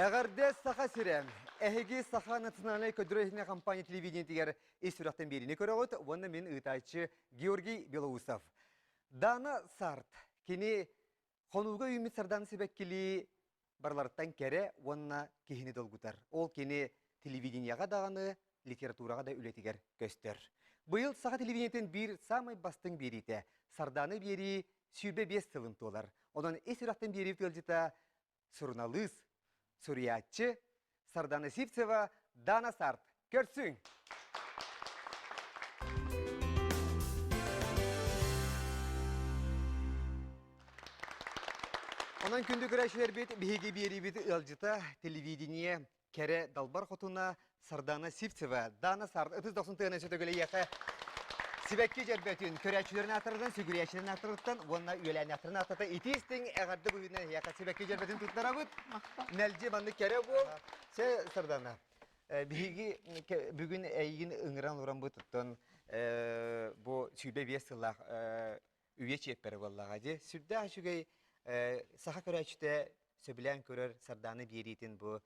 Эҕэрдэ Саха сирэ! Эһиги Саха национальнай көдүрэ компания телевидениетигэр ис сүрэхтэн биэриини көрөҕүт уонна мин ыытааччы Георгий Белоусов. Дана Сарт кини хонууга үүммүт сардаана сибэккилии барыларыттан кэрэ уонна киһини долгутар. Ол кини телевидениеҕа даҕаны, литератураҕа да үлэтигэр көстөр. Быйыл саха телевидениетин биир саамай бастыҥ биэриитэ Сардаана биэрии 25 сылын туолар. Онон ис сүрэхтэн биэрии ыалдьыта суруналыыс, суруйааччы Сардана Сивцева, Дана Сарт. Көрсүҥ! Онон күндү көрөөччүлэрбит, биһиги биэриибит ыалдьыта, телевидение кэрэ далбар хотуна Сардана Сивцева, Дана Сард, ытыс дохсун тыына сөтөгүлэйиэхэ сибэкки дьөрбөтүн көрөөччүлэрин ааттарыттан, сүгүрүйээччилэрин ааттарыттан уонна үөлээннээхтэрин ааттата итии-истиҥ эҕэрдэ быһыытынан эһиэхэ сибэкки дьөрбөтүн туттарабыт. Мэлдьи маннык кэрэ буол. Чэ, Сардана, биһиги бүгүн эйигин ыҥыран олороммут оттон бу 25 сыллаах үйэ чиэппэрэ буоллаҕа дии. Сүрдээх үчүгэй саха көрөөччүтэ сөбүлээн көрөр Сардаана биэриитин бу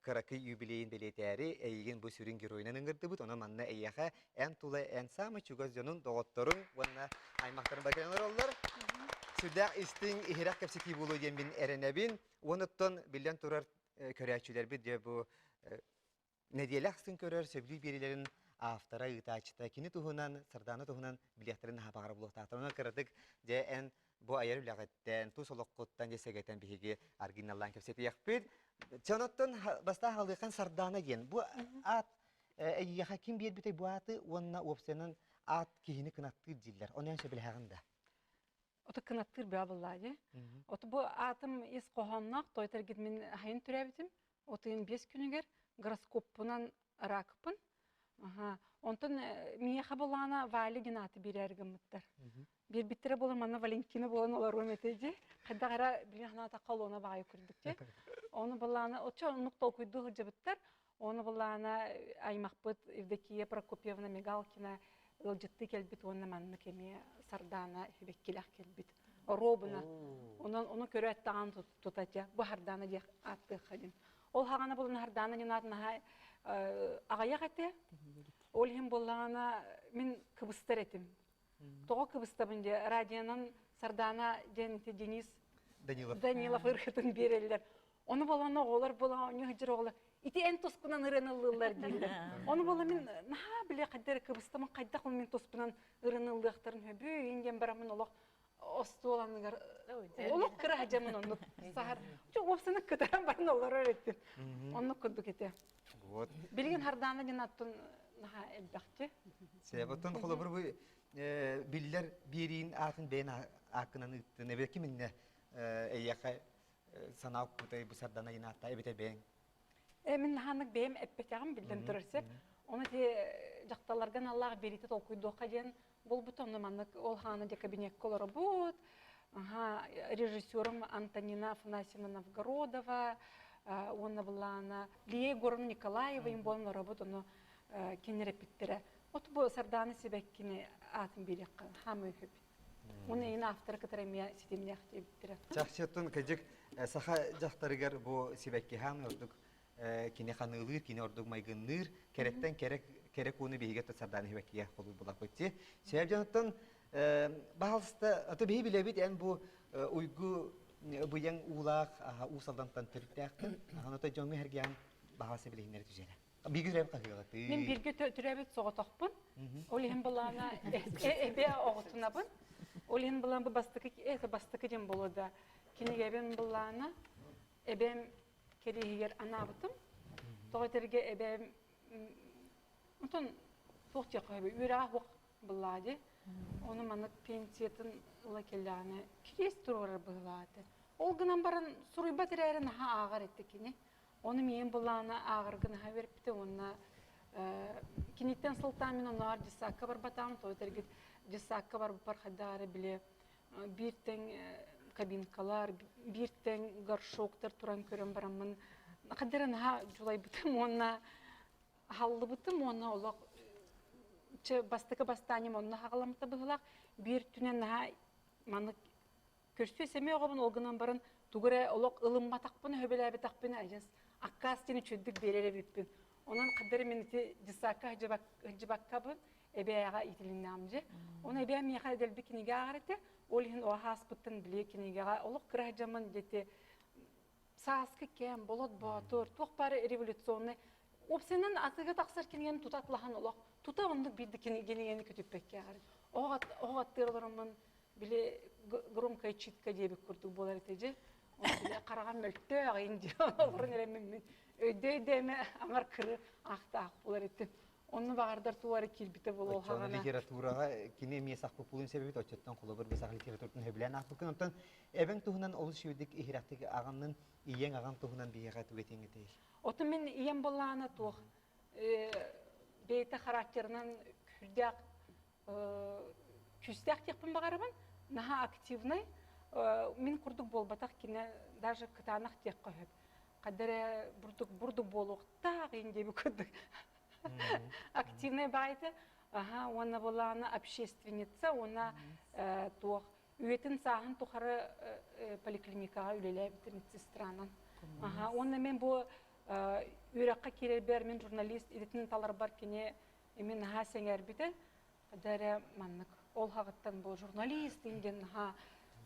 кыракый юбилейин бэлиэтээри эйигин бу сүрүн геройунан ыҥырдыбыт. Онон манна эйиэхэ эн тула эн саамай чугас дьонун, доҕотторуҥ уонна аймахтарын бакыйан олороллор. Сүрдээх истиҥ, иһирэх кэпсэтии буолуо диэн мин эрэнэбин. Уонуттан биллэн турар көрөөччүлэрбит дьэ бу нэдиэлэ ахсын көрөр сөбүлүү биэриилэрин автора, ыытааччыта кини туһунан, Сардаана туһунан билиэхтэрин наһаа баҕара буолуохтаахтар. Онон кыратык дьэ эн бу айар үлэҕиттэн, тус олоххуттан дьэ сэгэтэн биһиги аргыыналаан кэпсэтиэхпит. Чэ оноттон бастаан халыаххан Сардаана диэн. Бу аат эйиэхэ ким биэрбитэй бу ааты уонна уопсайынан аат киһини кынаттыыр дииллэр. Ону эн сөбүлэһэҕин да? Ото кынаттыыр бөҕө буоллаа дии. Ото бу аатым ис хоһоонноох, тойтаргит мин хайын төрөөбүтүм. Отуйун биэс күнүгэр гороскоппунан ракпын. Аха. Онтон миэхэ булаана Валя диэн ааты биэрээр гыммыттар. Биэрбиттэрэ буолар манна Валентина буолан олоруом этэ дии. Хайдах эрэ билин санаатахха олуона баҕайы курдук дии. Ону булаана оччо оннук толкуйдуу сылдьыбыттар. Ону булаана аймахпыт Евдокия Прокопьевна Мигалкина ыалдьыттыы кэлбит уонна маннык эмиэ Сардаана сибэккилээх кэлбит. Оруобуна. Онон ону көрөөт даҕаны тута дьэ бу Сардаана диэх ааттыахха диэн. Ол хаҕана булан Сардаана диэн аат наһаа аҕыйах этэ. Ол иһин буоллаҕына мин кыбыстар этим. Тоҕо кыбыстабын диye радионан Сардаана диэн ити Денис Данилов. Данилов ырыатын биэрэллэр. Ону буолан оҕолор буолан оонньуу сылдьар оҕолор ити эн туспунан ырыаны ыллыыллар дииллэр. Ону буолан мин наһаа бile хайдах кыбыстамын хайдах ол мин туспунан ырыаны ыллыахтарын сөбүй диэн бараммын олох остуол анныгар олох кыра садьамын оннук саһар. Уопсаны кытаран баран олорор этим. Оннук курдук этэ. Вот. Билигин Хардаана диэн аттын наһаа элбэхти. Себоттон холобур бу биллэр биэриин аатын бэйэн ааккынан ыыттын. Эбэтэ киминне эйиэхэ санаа укпутай бу Сардана Инаатта эбэтэ бэйэҥ? Мин наһааннык бэйэм эппэтэҕим биллэн турар сөп. Ону ити дьахталларга аналлаах биэриитэ толкуйдуохха диэн буолбута. Онно маннык ол хаана дьэ кабинекка олоробут. Аха, режиссерум Антонина Афанасьевна Новгородова уонна былаана Лия Егоровна Николаева им буолан олоробут. Ону кинилэр эппиттэрэ. От бу Сардаана Сибэккини аатын биэриэххэ хаамыы үһүбүт. Уонна эйин авторы кытары эмиэ ситимнээх диэбиттэрэ. Чахчыттан кыдьык саха дьахтарыгар бу сибэккиһаан ордук кини ханыылыыр, кини ордук майгынныыр, кэрэттэн кэрэ кэрэ кууну биһигэ сардаана сибэккигэ холуур булаппыт ти. Сөп дьонуттан баһалыста аты биһи билэбит эн бу уйгу быйаҥ уулаах уус алдантан төрүттээххин. Аһаната дьоҥҥо эргиэн баһалса билиһиннэри түзэрэ. Бииргэ төрөөбүт хаһыаҕытый? Мин бииргэ төрөөбүт соҕотохпун. Ол иһин былаана эбэ оҕотунабын. Ол иһин былаан бу бастакы это бастакы диэн буолуо да кинигэбин былаана эбэм кэриэһигэр анаабытым. Тоҕо этэргэ эбэм онтон туох диэххэ сөбүй үөрэҕэ суох былаа дии. Ону маннык пенсиятын ыла кэллэҕинэ кириэс туруорар быһыылаах этэ. Ол гынан баран суруйбат эрээри наһаа ааҕар этэ кини. Ону миигин былаана ааҕарга наһаа үөрпүтэ уонна киниттэн сылтаан мин оннооҕор дьыссаакка барбатаҕым, тоҕо этэргит дьыссаакка барбыппар хайдах эрэ били биир тэҥ кабинкалар, биир тэҥ горшоктар туран көрөн бараммын хайдах эрэ наһаа дьулайбытым уонна аһаллыбытым уонна олох чэ бастакы бастаанньым онно аҕаламмыта быһыылаах биир түнэн наһаа маннык Көрсүө сэмэй оҕобун ол гынан баран Тугу эрэ олох ылымматахпына, сөбүлээбэтэхпинэ адьас аккаас диэн үчүгэйдик биэрэр эбиппин. Онон хадары мин ити дьыссаакка сылдьыбаккабын эбээҕэ иитилиннэҕим дьэ. Оны эбээ миэхэ дэлби кинигэ ааҕар этэ. Ол иһин о ааспыттан били кинигэҕэ олох кыра дьаммын диэти сааскы кэм, болот боотур, туох бары революционный Уопсайынан атыыга тахсар кинигэни тута атлаһан олох тута оннук биир кинигэни көтүппэккэ ааҕар. Оҕо аттыыр олороммун били громкая читка диэбит курдук буолар этэ дьэ. Хараҕым мөлтөөх иин диэн олорон эрэммин өйдөө-өйдөөмө аҥар кыры аахтаах буолар этим. Онну баҕардар туора киирбитэ буолуо Оччоҕуна литератураҕа кини эмиэ сахпыт буолуон сөбүт оччоттон холобур бу саха литературатын сөбүлээн аахпыккын. Онтон эбэҥ туһунан олус үчүгэйдик иһирэхтик аҕаннын, ийэҥ аҕаҥ туһунан биһиэхэ тугу этиэҥ этэй? Оту мин ийэм былаана туох бэйэтэ характерынан сүрдээх күүстээх диэхпин баҕарабын. Наһаа активнай. Мин курдук буолбатах кини даже кытаанах диэххэ сөп. Хадда эрэ бурдук бурдук буолуохтаах иин диэби курдук активнай баайта. Аха, уонна былаана общественница, уонна туох үйэтин сааһын тухары поликлиникаҕа үлэлээбитэ медсестранан. Аха, уонна мен бу үөрэххэ киирэрбэр мин журналист идэтин таларбар кини Эми наһаа сэҥээрбитэ, да эрэ маннык ол хаҕыттан бу журналист диэн наһаа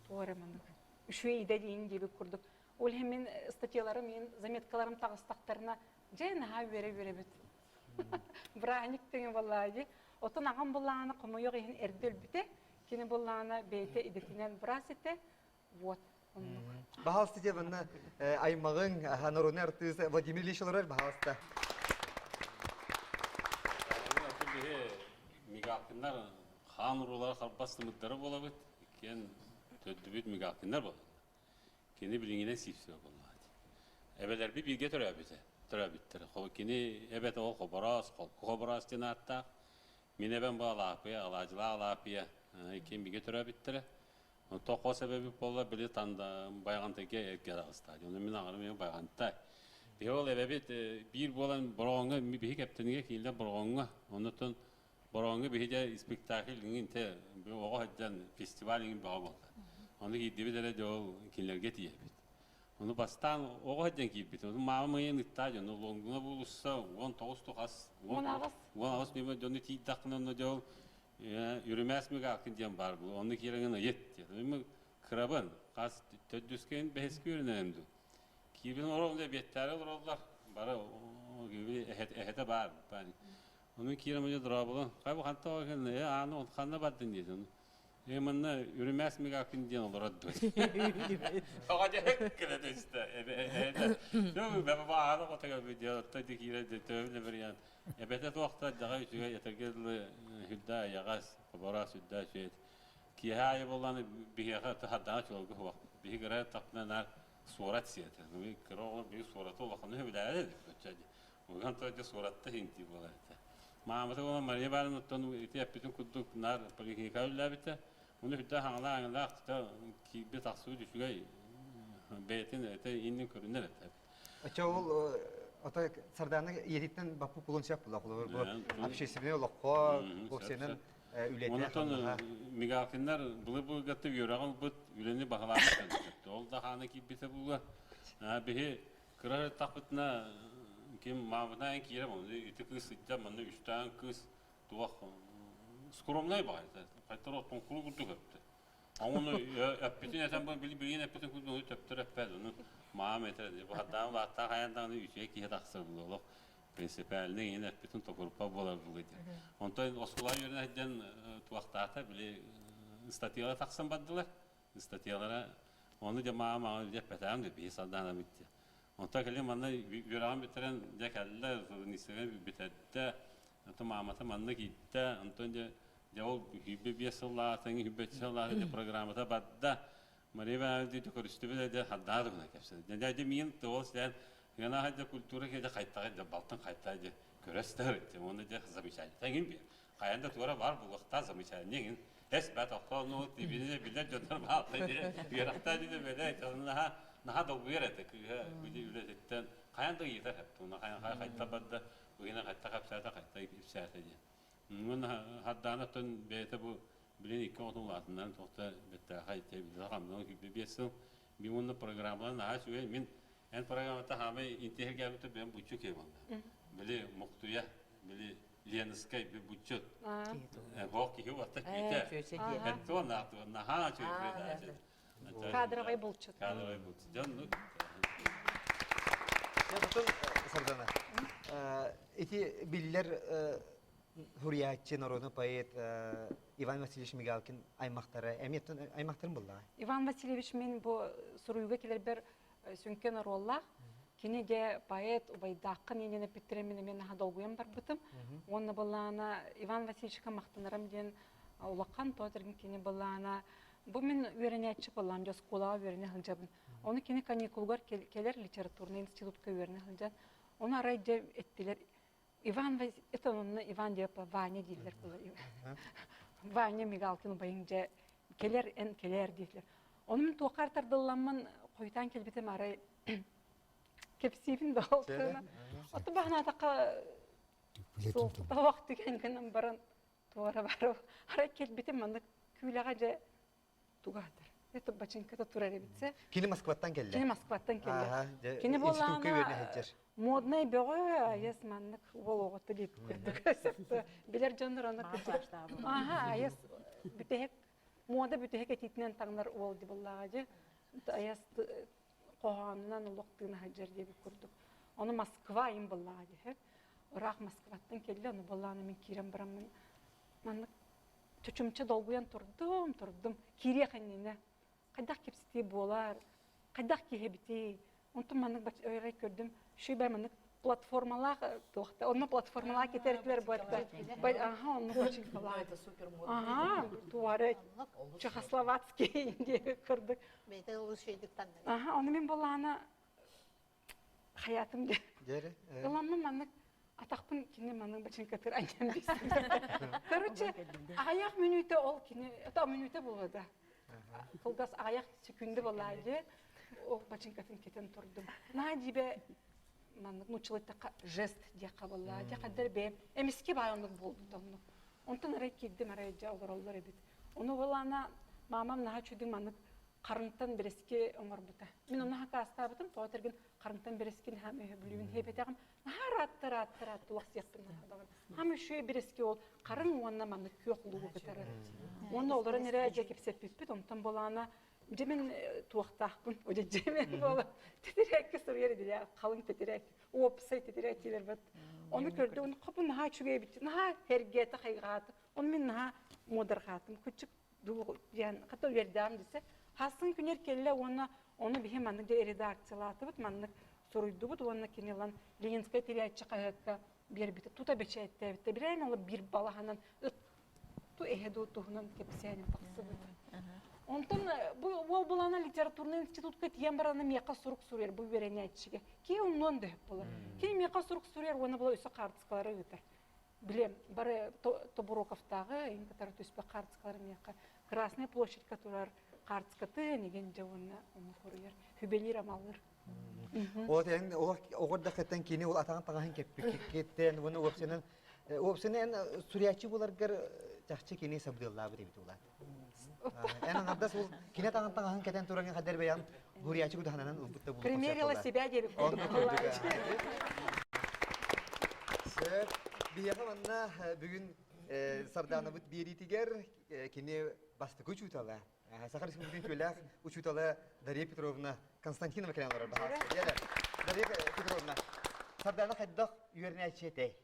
туох эрэ маннык үчүгэй идэ диин диэбит курдук. Ол иһин мин статьяларым, мин заметкаларым таҕыстахтарына, дьэ наһаа үөрэ-үөрэбит. Бырааһынньык тэҥэ буоллаҕа дии. Оттон аҕам буллаҕына хомойуох иһин эрдэ өлбүтэ. Кини буллаҕына бэйэтэ идэтинэн быраас этэ. Вот, оннук. Баһаалыста дьэ манна аймаҕыҥ народный артыыс Владимир Ильич олорор, баһаалыста. Биһи Мигалкиннар хаан уруулара харбас сымыттара буолабыт. Иккиэн төрдүбүт Мигалкиннар буолаллар. Кини билиҥҥинэн сиипсибэ буоллаҕа. Эбэлэрбит бииргэ төрөөбүтэ, төрөөбүттэрэ. Кини эбэтэ ол Хобороос, Холку Хобороос диэн ааттаах. Мин эбэм бу Алаапыйа, Алаадьылаах Алаапыйа иккиэн бииргэ төрөөбүттэрэ. Онтон хос эбэбит буолла били танда Байаҕантайга эргэ аҕыстаа. Ону мин аҕарым ийэм Байаҕантай. Биһи ол эбэбит биир буолан Бороҕоҥҥо биһи Кэптэнигэ киирдэ Бороҕоҥҥо. Оннуттан Бороҕоҥҥо биһи дьэ спектакль иҥин те оҕо сылдьан фестиваль иҥин бөҕө буолла. Ону киирдибит эрэ дьэ ол кинилэргэ тиийэбит. Ону бастаан оҕо сылдьан киирбит. Ону маамам ыйан ыттаа дьону Лондона уулусса 19 тухас 18 нөмөр дьону тиийдэххинэ онно дьэ ол Үрүмээс Мигалкин диэн баар бу. Онно киирэҥин ыйыт диэн. Мин кырабын, хас төрдүскэйин бэһискэ үөрэнэрим дуу. Киирбин олорон эбиэттээри олороллор. Бары эһэтэ баар. Ону киирэн маны дорооболон. Хай бу ханта э ааны ханна бардын диэтин. Э манна Үрүмээс Мигалкин диэн олорор дуо. Тоҕо дьэ кэлэ түстэ. Эбэ Дөө бэбэ бааны хотага видео отто киирэ төбүнэ бериан Эбэтэ туохта дьаҕа үчүгэй этэргэ дылы сүрдээх эйэҕэс, хоборо сүрдээх үчүгэй. Киэһэ аайы буоллаҕына биһиэхэ хардаҥа чуолга суох. Биһи кыра тахпына наар суорат сиэтэ. Кыра оҕолор биһи суораты улаханы сөбүлээбэт эбит. Уган тойдо суоратта иһинтии буолар этэ. Маамата буолан Мария Ивановнаттан ити эппитин курдук наар поликлиникаҕа үлэлээбитэ. Уну сүрдээх аҥалаах-аҥалаах тута киирбит тахсыбыт үчүгэй бэйэтин этэ иннин көрүнэр этэ. Оччо ол ото Сардаана ийэтиттэн баппыт булуон сөп була холобур бу общественный олоххо общественный үлэтэ Онтон Мигалкиннар былыр-былыргатта үөрэҕи ылбыт, үлэни баһылаабыт Ол да хаана киирбитэ буолуо. Биһи кыра тахпытына ким маамытаан киирэ оны ити кыыс сылдьар манна үстээн кыыс туох скромнай баҕайыта хайтар оттон куру курдук өптө Ону эппитин этэн бу били билигин эппитин курдук төптөр эппэт. Ону маам этэр бу хаддаан улааттаах хайаан даҕаны үчүгэй киһи тахсар буолуо олох принципиальный иһин эппитин токуруппа буолар буолуо диэн. Онтон оскуола үөрэнэ сылдьан туохтаата били ыстатыйалара тахсан бардылар. Ыстатыйалара ону дьэ маам аҕа дьэ эппэтэҕим да биһи сардаанабыт диэн. Онтон кэлин манна үөрэҕин бүтэрэн дьэ кэллэ, ницеҕэ бүтэрдэ. Онтон маамата манна киирдэ. Онтон дьэ дьэ ол 25 сыллаах, 25 сыллаах дьэ программата барда. Мария Ивановна дьэ көрүстүбүт дьэ хардаа туһунан кэпсэт. Дьэ дьэ миин ол силээн Гена дьэ культура дьэ хайтаҕа дьэ балтын хайта дьэ көрөстөр дьэ уонна дьэ замечание тэҥин биэр. Хайан да туора бар булуохтаа замечание иҥин. Эс бат охтоо тибини билэр дьоннор баалта дьэ үөрэхтээ дьэ бэлэ наһаа наһаа долгуйар этэ кыыһа били үлэтиттэн хайан да ыйытар хэптуна хайан хайта барда Уйна хайта хапсаата хайта ипсээтэ диэн. Уонна хардаана оттон бэйэтэ бу билин икки оҕотун улаатыннаран туохта бэттээхэй тэбилэ хамнан күүппэ биэс сыл. Мин уонна программалар наһаа үчүгэй. Мин эн программата хаамай интиһиргээбитэ бэйэм буччу киһи буолла. Били Мухтуя, били Ленскай би буччут. Бог киһи уотта күүтэ. Эттуон наһаа үчүгэй. Кадровай булчут. Кадровай булчут. Дьон ну Сардана. Ити биллэр суруйааччы, народный поэт Иван Васильевич Мигалкин аймахтара, эмиэ аймахтарын буллаҕа. Иван Васильевич мин бу суруйууга кэлэрбэр сүҥкэн оруоллаах. Кини де поэт убайдааххын иинэн эппиттэрэ мин эмиэ наһаа долгуйан барбытым. Уонна былаана Иван Васильевичка махтанарым диэн улахан тоотергин кини былаана бу мин үөрэнээччи былаан дьэ оскуолаҕа үөрэнэ сылдьабын. Ону кини каникулугар кэлэр литературнай институтка үөрэнэ сылдьан ону арай дьэ эттилэр Иван это онно Иван диэппа Ваня дииллэр Ваня Мигалкин убайыҥ дьэ кэлэр эн кэлээр диэтилэр. Ону мин туоххар тардылламмын хойутаан кэлбитим арай кэпсиибин да ол тыына. Оттон баһанаатахха суолталаах түгэн гынан баран туора барып арай кэлбитим маннык күүлэҕэ дьэ тугаатар. Это бачыҥката турар эбитсэ. Кини Москваттан кэллэ. Кини Москваттан кэллэ. Кини буоллаҕына моднай бөҕө айас маннык уол оҕото диэбит курдук билэр дьоннор аны Аха айас бүтэһик муода бүтэһик этиитинэн таҥнар уол ди буоллаҕа дьэ айас хоһоонунан олох тыына сылдьар диэбит курдук. Ону Москва им буоллаҕа дьэ. Ыраах Москваттан кэллэ, ону буоллаҕына мин киирэн бараммын маннык чочумча долгуйан турдум, турдум. Киириэх иннинэ хайдах кэпсэтии буолар, хайдах киһи эбитий? Онтон маннык өрө көрдүм, шүйбэ маннык платформалаах туохта, онно платформалаах кэтэрдилэр буотта. Аха, онно бачыҥкалаах. Это супер модно. Ага, туары чехословацкий диэбит курдук. Бэйэтэ олус шейдик таннар. Аха, ону мин булаана хайаатым дии. Дьэрэ. Ыламмын маннык атахпын кини маннык бачыҥкатыр анньан биэрдим. Короче, аҕыйах мүнүүтэ ол кини, это мүнүүтэ буолуо да. Кылгас аҕыйах секунда буоллаа дии. Ол бачыҥкатын кэтэн турдум. Наһаа дьиибэ маннык нууччалыттахха жест диэххэ буоллаа. Дьэ хаддар бэйэм эмискэ баай оннук буолбут оннук. Онтон арай киирдим арай дьэ олороллор эбит. Ону буолаана мамам наһаа үчүгэй маннык харыҥтан бэрэски оҥорбута. Мин онно хакаастаабытым, тоҕо этэргин харыҥтан бэрэскин хаам өһөбүлүүбүн хэбэтэҕим. Наһаа ыраатта ыраатта ыраатта улахсыахпын наһаа Хам үчүгэй бэрэски ол харыҥ уонна маннык күөх луугу кытары. Уонна олорон эрэ дьэ кэпсэппиппит, онтон буолаана дьэ мин туохтаахпын, о дьэ мин буола тэтэрээккэ суруйар идэлээх, халыҥ тэтэрээк, уопсай тэтэрээк диилэр Ону көрдө, ону хопу наһаа үчүгэй эбит, наһаа эргээтэ, хайҕаата. Ону мин наһаа муодарҕаатым. Куччук диэн хата үөрдэҕим десе. Хасын күнэр кэллэ уонна ону биһи маннык дьэ редакциялаатыбыт, маннык суруйдубут уонна кини ылан Ленинскэй тирээччи хаһыакка биэрбитэ. Тута бэчээттээбитэ. Билээн ол биир балаһанан ыт ту эһэ дуу туһунан кэпсээнин тахсыбыт. Онтон бу уол булана литературный институтка тиийэн баран миэхэ сурук суруйар бу үөрэнээччигэ. Киһи умнуон да сөп буолар. Кини миэхэ сурук суруйар уонна була өссө хаартыскалары ыытар. Билем, бары Тобуруковтааҕы ин кытары түспэх хаартыскалары миэхэ Красная площадька турар хаартыскатын игин дьэ уонна ону хоруйар, хүбэлиир амалыр. Ол эн оҕор дахыттан кини ол атаҕын таҥаһын кэппиккиттэн уонна уопсайынан уопсайынан эн суруйааччы буоларгар чахчы кини сабдыаллаабыт эбит улаат. Эн аҥардас ол кини атаҕын таҥаһын кэтэн туран хадэр бэйэм суруйааччы кудаһанан ылбыт да Примерила себя диэбит Сөп. Биһиэхэ манна бүгүн Сардаанабыт биэриитигэр кини бастакы учуутала, Саха Республикатын үтүөлээх учуутала Дария Петровна Константинова кэлэн олорор. Дария Петровна, Сардаана хайдах үөрэнээччи этэй?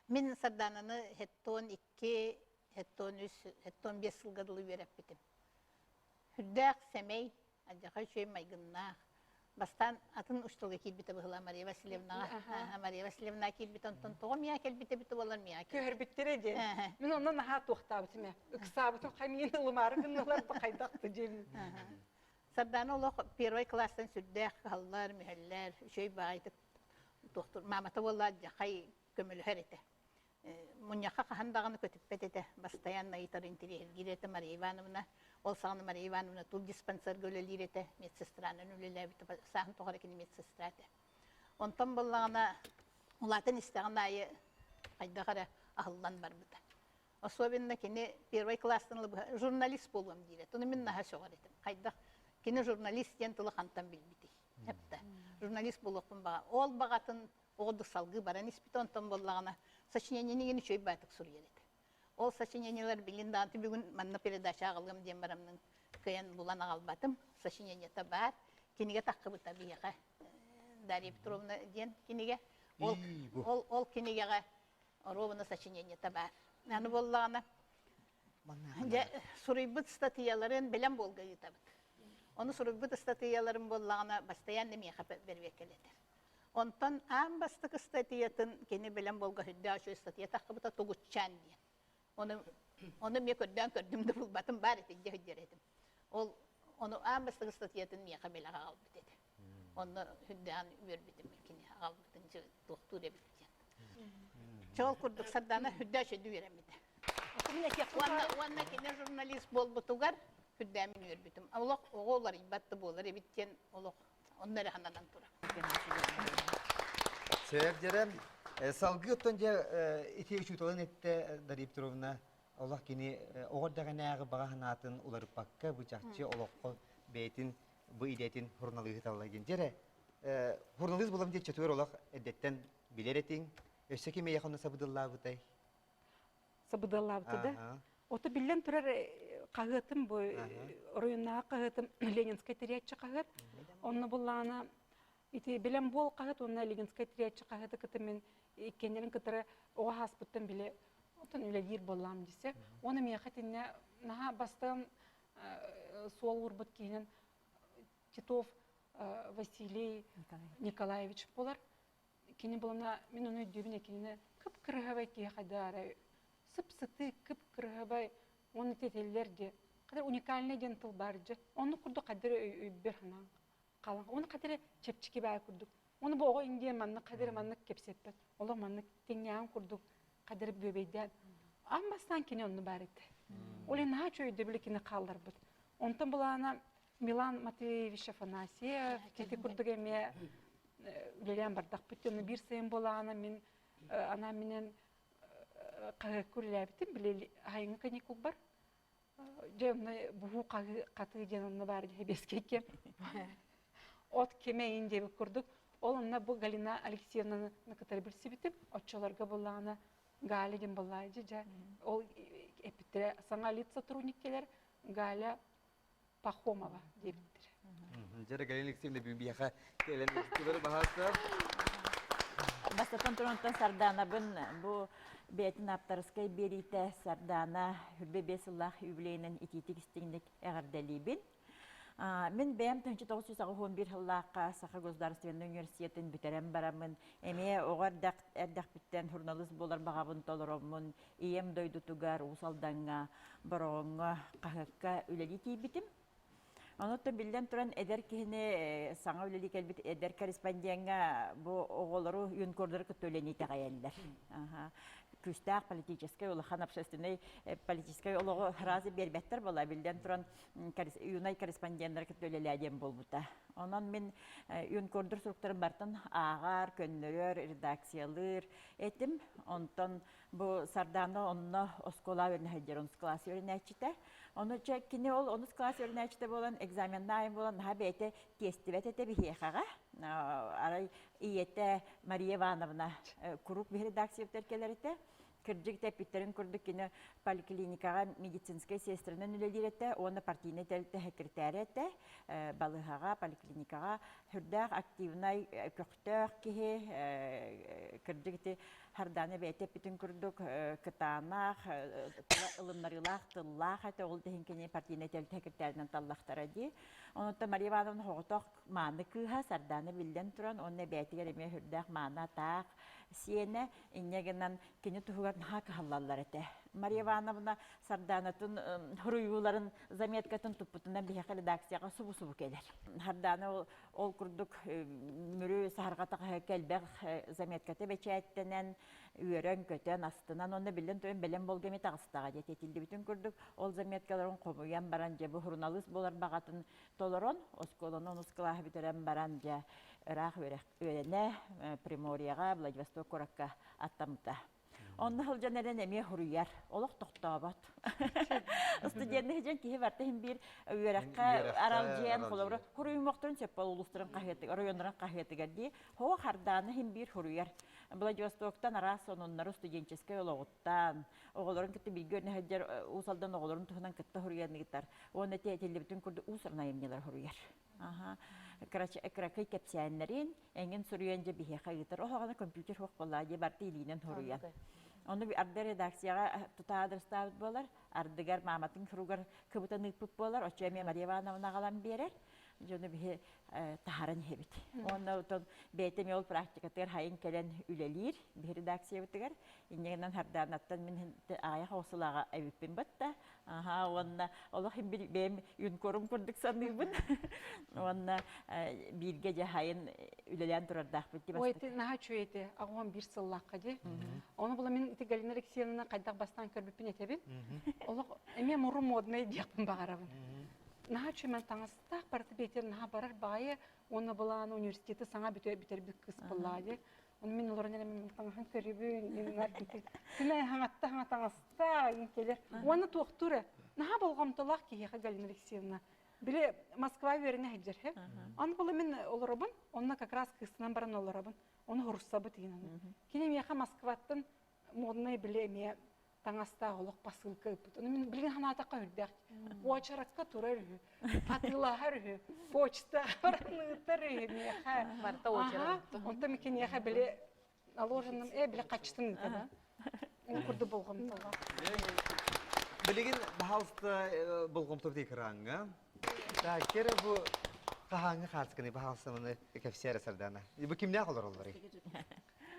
Мин Сардаананы хеттон 2, хеттон 3, хеттон 5 сылга дылы үөрэппитим. Үрдээх сэмэй, алдьархай үчүгэй майгыннаах. Бастаан атын учууталга киирбитэ быһыылаах Мария Васильевнаҕа. Мария Васильевна киирбитэ, онтон тоҕо миэхэ кэлбитэ эбитэ буоллар миэхэ Көһөрбүттэрэ диэн. Мин онно наһаа туохтаабытым ээ. Ыксаабытым хамиин ылымаары гынналар да хайдах да диэбин. Сардаана олох первый класстан сүрдээх кыһаллар, мүһэллэр, үчүгэй баҕайытык туохтур. Маамата буолла алдьархай көмөлөһөр этэ. Мунньахха хаһан даҕаны көтүппэт этэ, бастайаанна ыйытар интэриэһиргиир этэ Мария Ивановна. Ол саҕана Мария Ивановна тул диспансерга үлэлиир этэ, медсестранан үлэлээбитэ, сааһын тухары кини медсестра этэ. Онтон буоллаҕына улаатан истэҕин аайы хайдах эрэ аһыллан барбыта. Особенно кини первый класстан журналист буолуом диирэ. Туну мин наһаа сөҕөр этим. Хайдах Кини журналист диэн тылы хантан билбитий? Эптэ. Журналист буолуохпун баҕа. Ол баҕатын оҕо салгыы баран испит онтон буоллаҕына сочинениени үчүгэй баатык суруйар этэ. Ол сочинениелар билин даҕаны бүгүн манна передача аҕалыам диэн бараммын кыайан булан аҕалбатым. Сочинениета баар. Кинигэ таххыбыта биһиэхэ Дарья Петровна диэн кинигэ. Ол, ол, ол кинигэҕэ оруобуна сочинениета баар. Аны буоллаҕына дьэ суруйбут ыстатыйаларын бэлэм буолга ыытабыт. Ону суруйбут ыстатыйаларын буоллаҕына бастайаан миэхэ бэрбиэккэлэтэр. Онтон аан бастакы ыстатыйатын кини бэлэм буолга сүрдээх үчүгэй ыстатыйа таххыбыта Тугутчаан диэн. Ону ону эмиэ көрдөөн көрдүм да булбатым баар этин дьэ сылдьар этим. Ол ону аан бастакы ыстатыйатын миэхэ бэлэх аҕалбыт этэ. Онно сүрдээҕин үөрбүтүм кини аҕалбытын туохтуур эбит диэн. Чоол курдук Сардаана сүрдээх үчүгэйдик үөрэммитэ. Уонна, уонна кини журналист буолбутугар сүрдээмин үөрбүтүм. Олох оҕо уларыйбат да буолар эбит диэн олох онно эрэ сананан турар. Сөп дьэрэ. Салгыы оттон дьэ ити учууталын эттэ Дария Петровна олох кини оҕо эрдэҕинээҕи баҕа санаатын уларыппакка бу чахчы олоххо бэйэтин бу идэтин суруналыыһы талла диэн. Дьэрэ журналист булам диэн чөтүөр олох эрдэттэн билэр этиҥ. Өссө ким эйиэхэ онно сабыдыллаабытай? Сабыдыаллаабыта да. Ото биллэн турар хаһыатым бу оройуоннааҕы хаһыатым Ленинскэй тэрийээччи хаһыат. Онно буллаҕына ити билэн буол хаһыат уонна Ленинскэй тэрийээччи хаһыаты кытта мин иккиэннэрин кытары оҕо ааспыттан биле отон үлэлиир буоллаам десе. Уонна миэхэ итиннэ наһаа бастаан суол уурбут киһинэн Титов Василий Николаевич буолар. Кини булана мин ону өйдүүбүн кинини кып-кырыһабай киһи хайдара сып-сытыы кып-кырыһабай уонна тетеллер де кадыр уникальный диэн тыл бар дьэ онну курдук кадыр өйбөр ханаан халан оны кадыр чэпчики баа курдук оны бу оҕо индия маннык кадыр маннык кэпсэппэт олох маннык тэҥнээҕин курдук кадыр бүөбэйдээн аан бастаан кини онну баар этэ ол наһаа үчүгэй кини хаалларбыт онтон булаана Милан Матвеевич Афанасьев ити курдук эмиэ үлэлээн бардахпыт. Онно биир сайын буолаҕына мин анаан минэн хаһыакка үлэлээбитим. Били айыҥҥы каникулбар. Дьэ онно буһуу хатыы диэн онно баар дьэ кэм. От кэмэ диэбит курдук. Ол онно бу Галина Алексеевнаны кытары билсибитим. Оччолорго буоллаҕына Галя диэн буоллаа дьэ ол эппиттэрэ саҥа лиц сотрудник кэлэр Галя Пахомова диэбиттэр. Дьэ, Галина Алексеевна бүгүн кэлэн ыытылар баһаастар. Бастатан турантан Сардаанабын бу бэйэтин ааптарыскай биэриитэ Сардаана хүрбэ биэс сыллаах юбилейынан итиитик истиҥник эҕэрдэлиибин. Мин бэйэм 1981 сыллаахха Саха государственнай университетын бүтэрэн бараммын, эмиэ оҕо эрдэхпиттэн журналист буолар баҕабын толороммун, ийэм дойдутугар Уус Алдаҥҥа, Бороҕоҥҥо хаһыакка үлэлии тиийбитим. Онуттан биллэн туран эдэр киһини саҥа үлэлии кэлбит эдэр корреспондеҥҥа бу оҕолору юнкордары кытта үлэни итэҕэйэллэр. Күүстээх политическай улахан общественнай политическай олоҕу сразу биэрбэттэр буола биллэн туран юнай корреспонденнары кытта үлэлээ диэн буолбута. Онон мин юнкордор суруктарын бартын ааҕар, көннөрөр, редакциялыыр этим. Онтон Бу Сардаана онно оскуола үөрэнэ сылдьар, онус кылаас үөрэнээччитэ. Ону чэ кини ол онус кылаас үөрэнээччитэ буолан, экзаменнаайын буолан, наһаа бэйэтэ тиэстибэт этэ биһиэхэҕэ. Арай ийэтэ Мария Ивановна куруук биһи редакциябытыгар кэлэр этэ. Кырдьык эппиттэрин курдук кини поликлиникаҕа медицинскэй сестринэн үлэлиир этэ уонна партийнай тэрилтэ секретарэ этэ. Балыыһаҕа, поликлиникаҕа сүрдээх активнай, көхтөөх киһи, кырдьык ити Сардаана бэйэтэ эппитин курдук кытаанах, ылыннарыылаах тыллаах этэ, ол да иһин кини партийнай тэрилтэ секретарынан таллахтара дии. Онуттан Мария Ивановна соҕотох мааны кыыһа Сардаана биллэн туран, уонна бэйэтигэр эмиэ сүрдээх мааны атаах сиэнэ, инньэ гынан кини туһугар наһаа кыһаллаллар этэ. Мария Ивановна Сардаанатын суруйууларын заметкатын туппутунан биһиэхэ редакцияҕа субу-субу кэлэр. Сардаана Ол курдук Мүрү саһарҕата хаһыакка элбэх заметката бэчээттэнэн, үөрэн-көтөн, астынан уонна биллэн туран бэлэм буолга эмиэ таҕыстаҕа диэт этиллибитин курдук ол заметкаларын хомуйан баран дьэ бу суруналыыс буолар баҕатын толорон оскуоланы онус кылааһы бүтэрэн баран дьэ ыраах үөрэнэ Приморьеҕа Владивосток куоракка аттаммыта. Онно сылдьан эрэн эмиэ суруйар. Олох тохтообот. Студенны сылдьан киһи барта иһин биир үөрэххэ аралдьыйан, холобура, хуруйумохторун сөп бол улуустарын хаһыатыгар, оройуоннарын хаһыатыгар дии. Хоо хардааны иһин биир хуруйар. Владивостоктан араас сонуннары студенческай олоҕуттан, оҕолорун кытта бииргэ үөрэнэ сылдьар Уус Алдан оҕолорун туһунан кытта суруйан ыытар. Уонна ити этиллибитин курдук уус-уран айымньылары суруйар. Аха. Кыракый кэпсээннэрин эҥин суруйан дьэ биһиэхэ ыытар. Оһоҕоно компьютер суох буоллаа дии барыта илиинэн суруйан. Ону арда редакцияҕа тута адрестаабыт буолар, ардыгар мааматын суругар кыбытан ыыппыт буолар, оччо эмиэ Мария Ивановна аҕалан биэрэр. Дьону биһи таһааран иһэбит. Уонна отон бэйэтэ эмиэ ол практикатыгар хайын кэлэн үлэлиир биһи редакциябытыгар. Инньэ гынан Хардаанаттан мин аҕыйах оҕусулааҕа эбиппин батта. Аха уонна олох бэйэм юнкорум курдук саныыбын. Уонна бииргэ дьэ хайын үлэлээн турардаахпыт дии Ой, ити наһаа үчүгэй этэ. Аҕам биир сыллаахха дии. Ону була мин ити Галина Алексеевнаны хайдах бастаан көрбүппүн этэбин. Олох эмиэ муру моднай диэхпин баҕарабын. Наһаа үчүгэй таҥастаах барыта бэйэтигэр наһаа барар баайы уонна былаан университеты саҥа бүтэрбит кыыс буоллаҕа дии. Ону мин олорон эрэ мин таҥаһын көрүбүн, мин аргыты. Күнэ хаҥатта хаҥа таҥаста кэлэр. Уонна туохтуур э. Наһаа болҕомтолоох киһиэхэ Галина Алексеевна. Били Москва үөрэнэ сылдьар һэ. Аны була мин олоробун, онно как раз кыыстынан баран олоробун. Ону хуруссабыт игин аны. Кини миэхэ Москваттан моднай били эмиэ таҥастаах олох посылка ыыппыт. Ону мин билигин санаатахха үрдээх. Уочаракка турар үһү, атыылаһар үһү, почта баран ыытар үһү миэхэ. Барыта уочарат. Онтон киниэхэ били наложенным били хаччытын ыытабын. Ол курдук болҕомтолоох. Билигин баһаалыста болҕомтобут экраҥҥа. Так, кere бу хаһааҥҥы хаартысканы баһаалыстаманы кэпсиэрэ Сардана. Бу кимнээх олороллорый?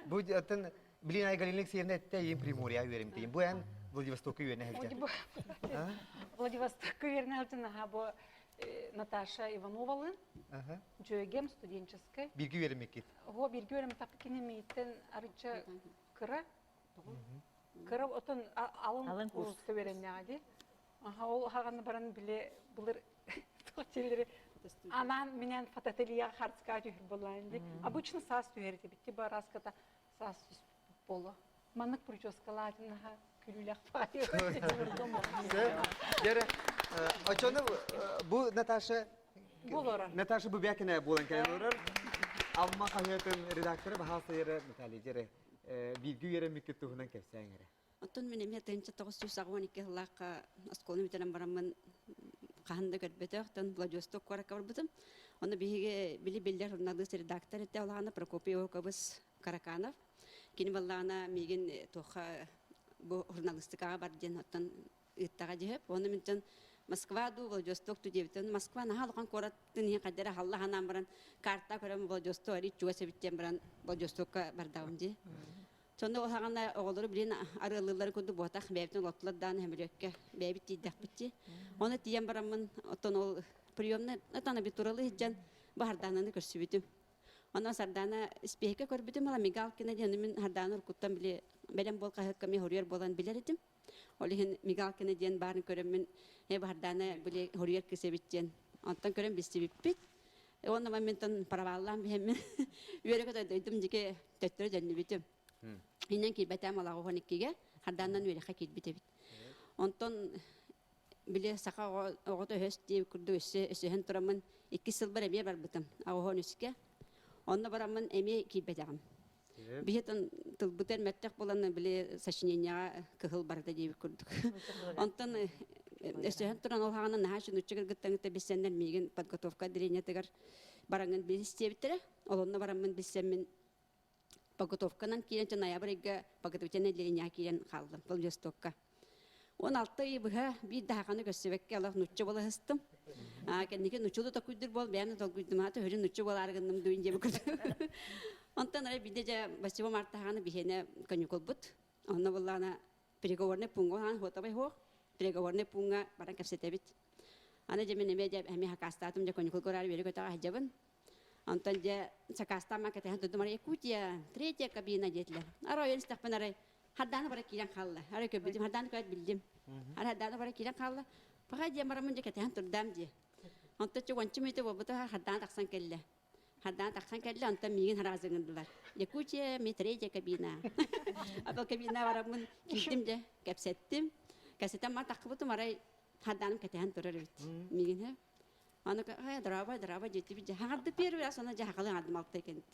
Бу оттон Блин, Галина Алексеевна этте им Приморья үөрэмтейин. Бу эн Владивостокка үөрэнэ сылдьар. Владивостокка үөрэнэ сылдьан аха бу Наташа Ивановалыын дьүөгем студенческай. Бииргэ үөрэммиккит. О, бииргэ үөрэммит кини мииттен арыча кыра. Кыра отон алын курска үөрэннэҕэ дии. Аха ол хаҕаны баран били былыр туох анаан минэн фотоательеға хартыскаҕа түһэр буоллаан дии. Обычно саас түһэр этибит. Типа раската саас түспүт буолуо. Маннык прическалаатын наһаа күлүүлээх баайы. Дьэрэ, очону бу Наташа Буолорор. Наташа Бубякина буолан кэлэн олорор. Алма хаһыатын редактора баһаалса эрэ Наталья дьэрэ бииргэ үөрэммиккит туһунан кэпсээҥ эрэ. Оттон мин эмиэ 1982 сыллаахха оскуоланы бүтэрэн бараммын хаһан да көрбөтөх, оттон Владивосток куоракка барбытым. Ону биһиги били биллэр журналист редактор этэ олаҕына Прокопий Оһукович Караканов. Кини баллаҕына миигин туохха бу журналистикаҕа бар диэн оттон ыыттаҕа дьиһэп. Уонна минтэн Москва дуу, Владивосток дуу диэбитин Москва наһаа улахан куораттын иһин хайдара халла ханаан баран карта көрөн Владивосток ари чугас эбит диэн баран Владивостокка бардаҕым дии. Сонно ол хаҕана оҕолору билин арыаллыылларын курдук буотах бэйэбитин олоттулар даҕаны сөмөлүөккэ бэйэбит тиийдэхпит дии. Оны тиийэн бараммын оттон ол приемный отон абитуралы сылдьан бу Сардаананы көрсүбүтүм. Онон Сардаана испиэһиккэ көрбүтүм ала Мигалкина диэн мин Сардаана уруккуттан били бэлэм буол хаһыакка ми хоруйар буолан билэр этим. Ол иһин Мигалкина диэн баарын көрөммүн э Сардаана били хоруйар кыыс эбит диэн онтон көрөн билсибиппит. Уонна мантан проваллаан биһэммин үөрэ-көтө дойдум диэки төттөрү төннүбүтүм. Иннэн киирбэтээм олоҕу иккигэ Хардааннан үөрэххэ киирбит эбит. Онтон били саха оҕото өһөс диэн курдук өссө өсөһөн тураммын иккис сылбар эмиэ барбытым аҕыһон үскэ. Онно бараммын эмиэ киирбэтэҕим. Биһи тылбытыгар мөттөх буолан били сочинениеҕа кыһыл барда диэбит курдук. Онтон өсөһөн туран ол хаҕана наһаа нучча кыргыттан билсэннэр миигин подготовка отделениетыгар бараҥын билис диэбиттэрэ. Ол онно бараммын билсэммин подготовканан киирэн ноябрь ыйга подготовительное отделениеҕа киирэн хааллым Владивостокка. 16 ый быһа биир да хаханы көрсүбэккэ олох нучча буола сыстым. Кэнники нуччалыы токуйдур буол бэйэм да долгуйдум аата өһөрүн нучча буолаары гынным дуин диэбит курдук. Онтон арай биирдэ дьэ 8 марта хааны биһиэнэ каникулбут. Онно буллаана переговорный пунга хаан хуотабай хуох переговорный пунга баран кэпсэтэбит. Аны дьэ мин эмиэ дьэ эмиэ хакаастаатым дьэ каникул көрөөр үөрэ көтөҕө сылдьабын. Онтон дьэ сакаастаан кэтэһэн турдум арай Якутия третья кабина диэтилэр. Арай ойон истэхпин арай Хардааны бара киирэн хаалла. Арай көрбүтүм, хардааны көрөөт биллим. Арай хардааны бара киирэн хаалла. Паха диэн бараммын дьэ кэтэһэн турдаам дии. Онтон чэ уонча мүнүүтэ буолбута хардаан тахсан кэллэ. Хардаан тахсан кэллэ, онтон миигин хараазы ыҥырдылар. Якутия, ми третья кабина. Апал кабина бараммын киирдим дьэ, кэпсэттим. Кэпсэтэн мар таххыбытым арай хардааным кэтэһэн турар эбит. Миигин Аны драба, драба диэтибит дьэ хаҥарды первый раз она дьэ хахалы аҥардым алта кэнт.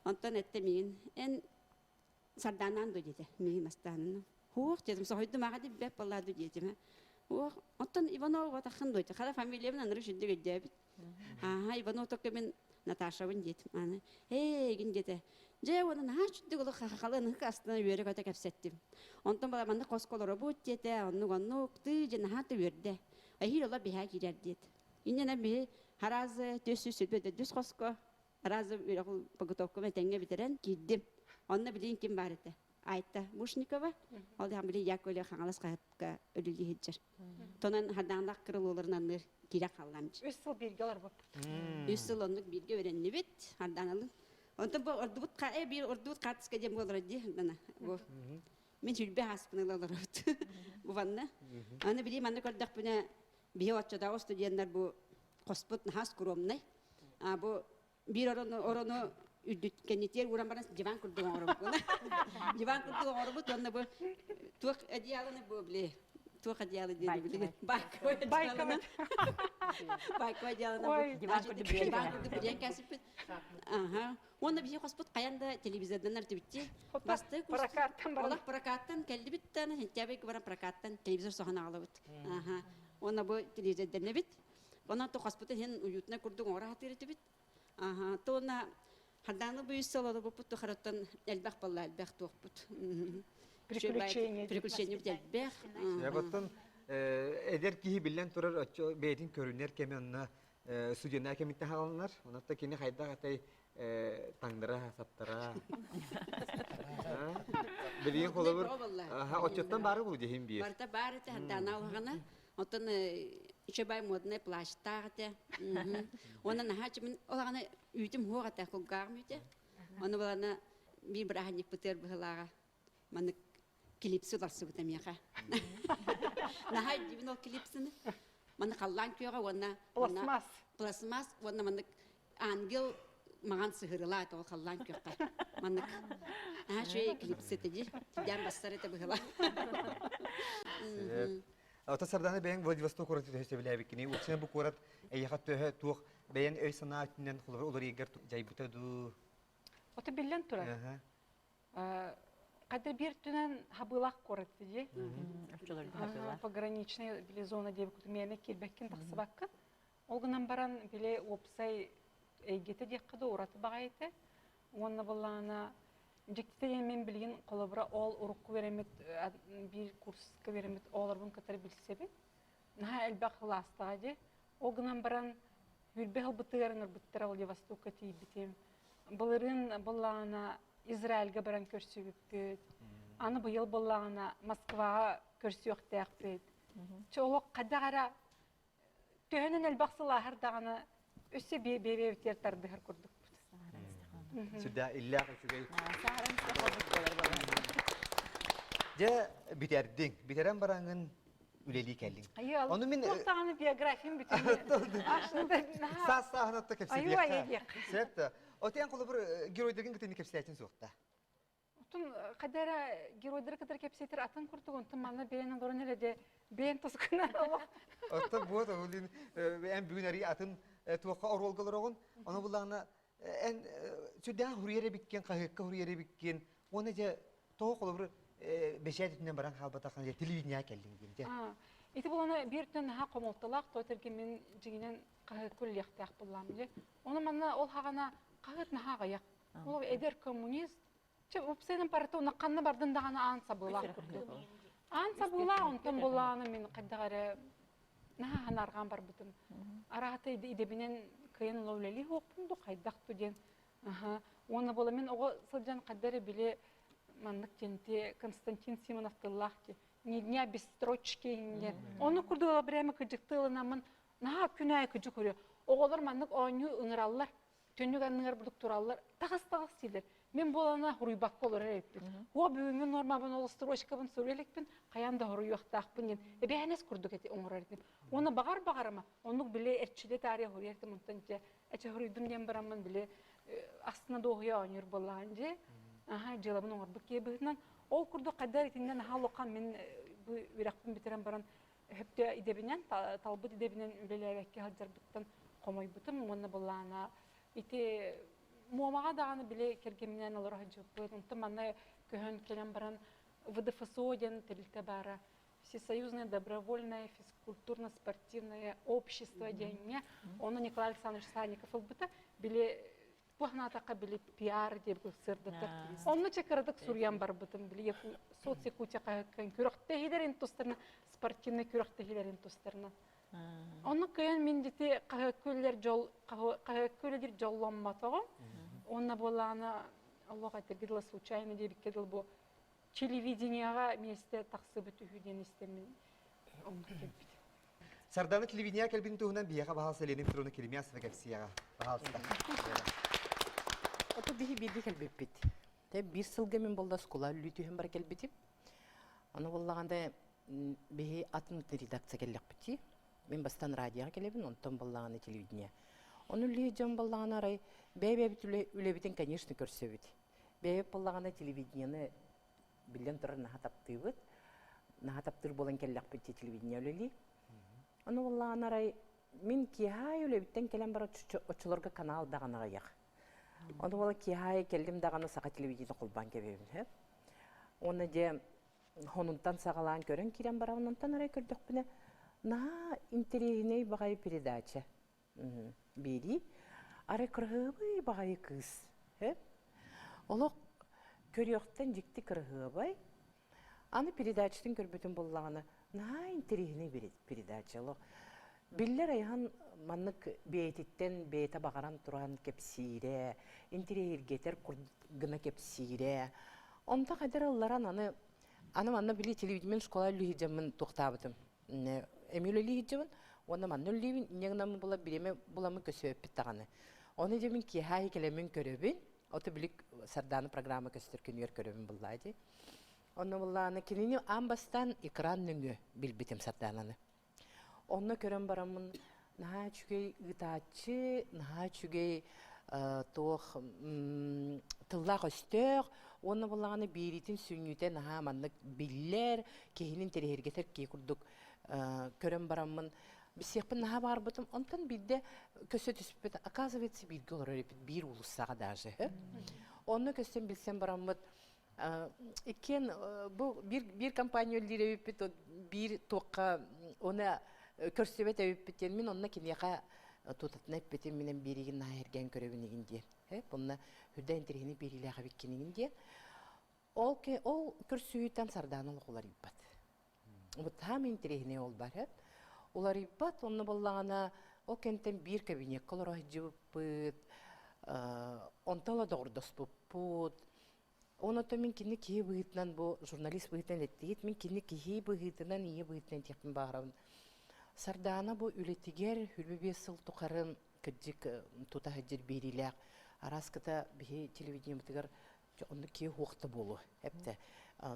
Онтон этте миигин эн сарданаан ду диэтэ миигин бастаанын. Хуох дедим соһуйдум аҕа диббэп баллаа ду диэтим. Уох оттон Иванова таххан дуйта хара фамилиябын аныры сүрдүк өйдөөбүт. Ааха Иванов токко мин Наташабын диэтим. Аны эй гин диэтэ. Дьэ уонна наһаа сүрдүк олох хахалы ынык астына үөрэ-көтө кэпсэттим. Онтон бала маннык хоско олоробут диэтэ, оннук оннук тыы дьэ наһаа да үөрдэ. Эһиил ола биһээ киирэр диэт. Инньэнэ биһи харазы 424 хоско аразы үрэҕи подготовкам этэҥҥэ бүтэрэн киирдим. Онно билигин ким баар этэ? Айта Мушникова, ол иһин били Яковлев Хаҥалас хаһыатка үлэлии сылдьар. Тонон хардааннаах кырылууларын анныыр киирэ хааллаамчы. Үс сыл бииргэ олорбуппут. Үс сыл оннук бииргэ үөрэннибит, хардааналы. Онтон бу ордубут биир ордубут хаартыска диэн буолара дии, бу Мин сүлбэ ааспын ыла олоробут. Бу манна. Аны били манна көрдөхпүнэ, биһи оччотооҕу студеннар бу хоспут наһаа скромнай. А бу биир орону орону үрдүт кэннитигэр ууран баран диван курдук оҥоробут. Диван курдук оҥоробут уонна бу туох одеяланы бу били туох одеялы диэн били байковай одеяланы байковай одеяланы диван курдук диван курдук бүрүйэн кээсиппит. Аха. Уонна биһи хоспут хайан да телевизордан артыбытти. Бастык прокаттан баран. Олох прокаттан кэллибит да сентябрь баран прокаттан телевизор соһон аҕалабыт. Аха. Уонна бу телевизордэннэбит. Онон то хоспутун иһин уютна курдук оҥоро сатыыр этибит. Аха. Туонна хардааны буйус сололобуппут тухарыттан элбэх балла элбэх туохпут. Приключение. Приключение элбэх. Оттон эдэр киһи биллэн турар оччо бэйэтин көрүнэр кэми онно студеннаа кэмиттэн хааланар. Онон кини хайдах атай таҥнара саптара. Билигин холобур отчуттан баары бу дихин биир. Барыта баар этэ хандаана улаҕана. Оттон үчүгэй модный плащтаах этэ. Уонна наһаа чымын улаҕана үүтүм хуох этэ кулгааҕым үүтэ. Ону балана биир бырааһынньыкпытыгар быһылааҕа маннык клипсы уларсыбыта миэхэ. Наһаа өйдүүбүн ол клипсыны. Манна халлаан күөҕэ уонна пластмасс. Пластмасс уонна маннык ангел маҕан сыһырылаат ол халлаан күөххэ. Маннык наһаа үчүгэй клипсы этэ дии. Тидээн бассар этэ быһыла. Ото Сардана бэйэҥ Владивосток куораты төһө сөбүлээбиккиний? Уопсайынан бу куорат эйиэхэ төһө туох бэйэҥ өй-санаа өттүнэн холобур уларыйыгар дьайбыта дуу? Ото биллэн турар. Хата биир түнэн хабыылаах куорат дии. Пограничная били зона диэбит миэнэ киирбэккин тахсыбаккын. Ол гынан баран били уопсай эйгэтэ диэххэ да ураты баҕайыта. Уонна былаана дьиктитэ диэн мин билигин холобура ол урукку үөрэммит биир курска үөрэммит оҕолорбун кытары билсэбин. Наһаа элбэх кылаастаҕа дии. Ол гынан баран Үрбэ ылбытыгар ыҥырбыттара Владивостокка тиийбитим. Былырыын былаана Израильга баран көрсүбүппүт. Аны быйыл былаана Москваҕа көрсүөхтээхпит. Чэ олох хайдах эрэ төһөнөн элбэх сылааһар даҕаны өссө бэйэбитигэр тардыһар курдукпут. Сүрдээх иллээх үчүгэй. Дьэ бүтэрдиҥ. Бүтэрэн бараҥҥын үлэлии кэллиҥ. Ону мин туох даҕаны биографиям бүтүннүү Саас сааһынатта кэпсэтиэххэ. Сөп да. Отен холобур геройдарын кытын кэпсээтин суохта. Отун кадара геройдары кытары кэпсэтер атын курдук онтон манна бэйэн олорон эрэ де бэйэн тускуна олох. Оттон буот олин эн бүгүн ари атын туохха оруолга олороҕун. Ону буллаҕына эн сүрдээх хуруйар эбиккин, хаһыакка хуруйар эбиккин. Уонна дьэ тоҕо холобур бэчээт өттүнэн баран хаалбатаххына дьэ телевидениеҕэ кэллиҥ диэн дьэ. Ити булана биир өттүнэн наһаа хомолтолоох то этэргэ мин дьиҥинэн хаһыакка үлэлиэхтээх буллаам дьэ. Ону манна ол хаҕана хаһыат наһаа аҕыйах. Ол эдэр коммунист чэ уопсайынан барыта уна ханна бардын даҕаны аан сабыылаах курдук. Аан сабыылаах онтон буллаҕына мин хайдах эрэ наһаа ханаарҕаан барбытым. Араата идэбинэн кыайан ыла үлэлии суохпун дуу хайдах дуу диэн. Уонна буола мин оҕо сылдьан хайда эрэ били маннык диэн Константин Симонов тыллаах ди ни дня без строчки диэн. Ону курдук ыла прямо кыдьыкты ылынаммын наһаа күн аайы кыдьык көрүө. Оҕолор маннык оонньуу ыҥыраллар. Түннүк анныгар бурдук тураллар. Таҕыс-таҕыс дииллэр. Мин буолана хуруйбакка олорор эбиппин. Уо бүгүҥҥү нормабын ол строчкабын суруйа иликпин, хайаан да хоруйуохтаахпын диэн эбээһинэс курдук эти оҥорор этим. Уонна баҕар баҕарыма, оннук били эрчим. эрчилэ таарыйа хоруйар этим, онтон дьэ эчэ хоруйдум диэн бараммын били астына дуоһуйа оонньуур буоллаҕын дьэ. Аха дьыалабын оҥорбут киһи быһыытынан. Ол курдук хайдах итиннэ наһаа улахан мин бу үөрэхпин бүтэрэн баран өһөптө идэбинэн, талбыт идэбинэн үлэлээбэккэ сылдьарбыттан хомойбутум уонна былаана ити Муомаҕа даҕаны били кэргэминээн олоро сылдьыбыппыт. Онтон манна көһөн кэлэн баран ВДФСО диэн тэрилтэ баара. Всесоюзное добровольное физкультурно-спортивное общество диэҥҥэ ону Николай Александрович Санников ылбыта. Били туохнаатахха били пиар диэбит сырдатар. Онно чэ кыратык суруйан барбытым. Били соцякутия хаһыаккан күрэхтэһиилэрин тустарынан, спортивный күрэхтэһиилэрин тустарынан. Онно кыайан мин дити хаһыакка үлэлэр дьол хаһыакка үлэлиир дьолломмотоҕум. Уонна буоллаҕына олох этэргэ дылы случайно диэбиккэ дылы бу телевидениеҕа миэстэ тахсыбыт үһү диэн истэммин оннук кэлбит. Сардана телевидение кэлбитин туһунан биһиэхэ баһаалыста Елена Петровна Керемясова кэпсиэҕэ. Баһаалыста. Ото биһи бииргэ кэлбиппит. Тэ биир сылга мин болла оскуола үлүү түһэн бара кэлбитим. Аны боллаҕанда биһи атын редакция кэллэхпитий. Мин бастан радиоҕа кэлэбин, онтон боллаҕына телевидение. Ону үлүү дьон боллаҕына арай бэйэ-бэйэбит үлэбитин, конечно, көрсөбүт. Бэйэбит буоллаҕына телевидениены биллэн турар наһаа таптыыбыт. Наһаа таптыыр буолан кэллэхпит дии телевидение үлэлии. Ону буоллаҕына арай мин киэһэ үлэбиттэн кэлэн баран оччолорго канал даҕаны аҕыйах. Ону буола киэһэ кэллим даҕаны саха телевидениетин холбоон кэбиһэбин сөп. Уонна дьэ хонунтан саҕалаан көрөн киирэн барабын, онтон арай көрдөхпүнэ наһаа интэриэһинэй баҕайы передача биэрии. Арай кыраһыабай баҕайы кыыс. Олох көрүөхтэн дьикти кыраһыабай. Аны передачатын көрбүтүм буоллаҕына, наһаа интэриэһинэй передача. Олох биллэр айаһан маннык бэйэтиттэн бэйэтэ баҕаран туран кэпсиирэ, интэриэһиргэтэр гына кэпсиирэ. Онто хайдар ылларан аны аны манна били телевидениен школа үлүһүйдьэммин туохтаабытым. Эми үлэлииһитдьабын уонна манна үлэлиибин инньэ гынан була бириэмэ буламмын көсүөппүт даҕаны. Ону дьэ мин киэһэ кэлэммин көрөбүн. Ото билик Сардаана программа көстөр күнүгэр көрөбүн буллаа дии. Онно буллааны кинини аан бастаан экран нөҥүө билбитим Сардаананы. Онно көрөн бараммын наһаа үчүгэй ыытааччы, наһаа үчүгэй туох тыллаах өстөөх уонна буоллаҕына биэриитин сүнньүтэ наһаа маннык биллэр, киһини интэриэһиргэтэр киһи курдук көрөн бараммын билсиэхпин наһаа баҕарбытым. Онтон биирдэ көсө түспүт, оказывается, бииргэ олорор эбит, биир уулуссаҕа даже. Онно көстөн билсэн бараммыт иккиэн бу биир биир компания үлэлиир эбиппит биир туохха оны көрсүбэт эбиппит диэн мин онно киниэхэ тутатына эппитим минэн бииригин наһаа эргэн көрөбүн игин диэн онно үрдэ интэриэһини биэриилээх эбиккин диэн ол ол көрсүһүүттэн Сардаана олох уларыйбат Бытаам интэриэһинэй ол бар эт. Уларыйбат, онно буоллаҕына ол кэнтэн биир кабинекка олоро сылдьыбыппыт, онтон ыла доҕордоспуппут. Онон мин кини киһи быһыытынан бу журналист быһыытынан эттигит, мин кини киһи быһыытынан, ийэ быһыытынан этиэхпин баҕарабын. Сардаана бу үлэтигэр 25 сыл тухары кырдьык тута сылдьар биэриилээх араас кыта биһи телевидениебытыгар оннук киһи уохта буолуо эптэ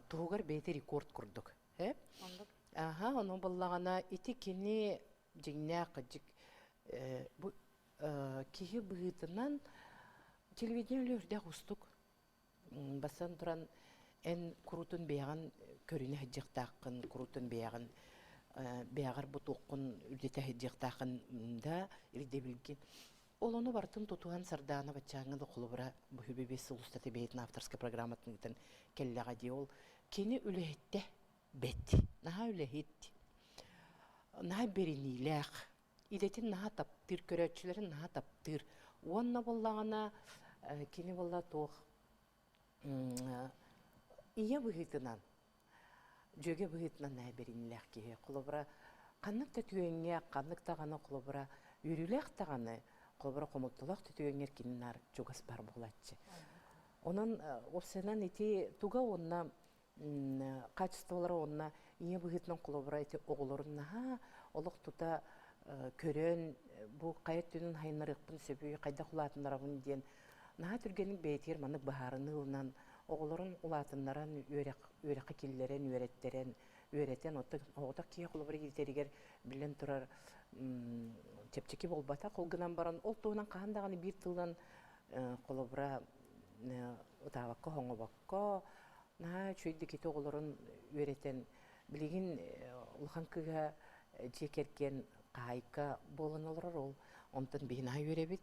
туһугар бэйэтэ рекорд курдук э аха ону буллаҕына ити кини дьиҥнээх кырдьык бу киһи быһыытынан телевидение үлүөрдээх уустук бастан туран эн курутун бэйэҕин көрүнэ сылдьыахтааххын курутун бэйэҕин бэйэҕэр бутуоххун үрдэтэ сылдьыахтааххын да ирдэбилгин Ол ону барытын тутуһан Сардаана баччааҥҥа да холобура бу 25 сыл устата бэйэтин авторскай программатын ыытан кэллэҕэ дии. Ол кини үлэһиттэ бэт. Наһаа үлэһит. Наһаа бэриниилээх. Идэтин наһаа таптыыр, көрөөччүлэрин наһаа таптыыр. Уонна буоллаҕына кини буолла туох ийэ быһыытынан дьүөгэ быһыытынан наһаа бэриниилээх киһи. Холобура, ханнык да түгэҥҥэ, ханнык даҕаны холобура, үөрүүлээх даҕаны, холобура, хомолтолоох да түгэҥҥэр кини наар чугас баар буолааччы. Онон уопсайынан ити туга уонна качестволара уонна ийэ быһыытынан холобура ити оҕолорун наһаа олох тута көрөн бу хайа өттүнэн хайыннарыахпын сөбүй, хайдах улаатыннарабын диэн наһаа түргэнник бэйэтигэр маннык быһаарыныы ылынан оҕолорун улаатыннаран үөрэх үөрэххэ киллэрэн үөрэттэрэн үөрэтэн оттон оҕотох киһи холобура иитэригэр биллэн турар. чэпчэки буолбатах. Ол гынан баран, ол туһунан хаһан даҕаны биир тылынан холобура ытаабакка, хоҥобокко, наһаа үчүгэйдик ити оҕолорун үөрэтэн, билигин улахан кыыһа дьиэ кэргэн хаһаайка буолан олорор, ол онтон биһи наһаа үөрэбит.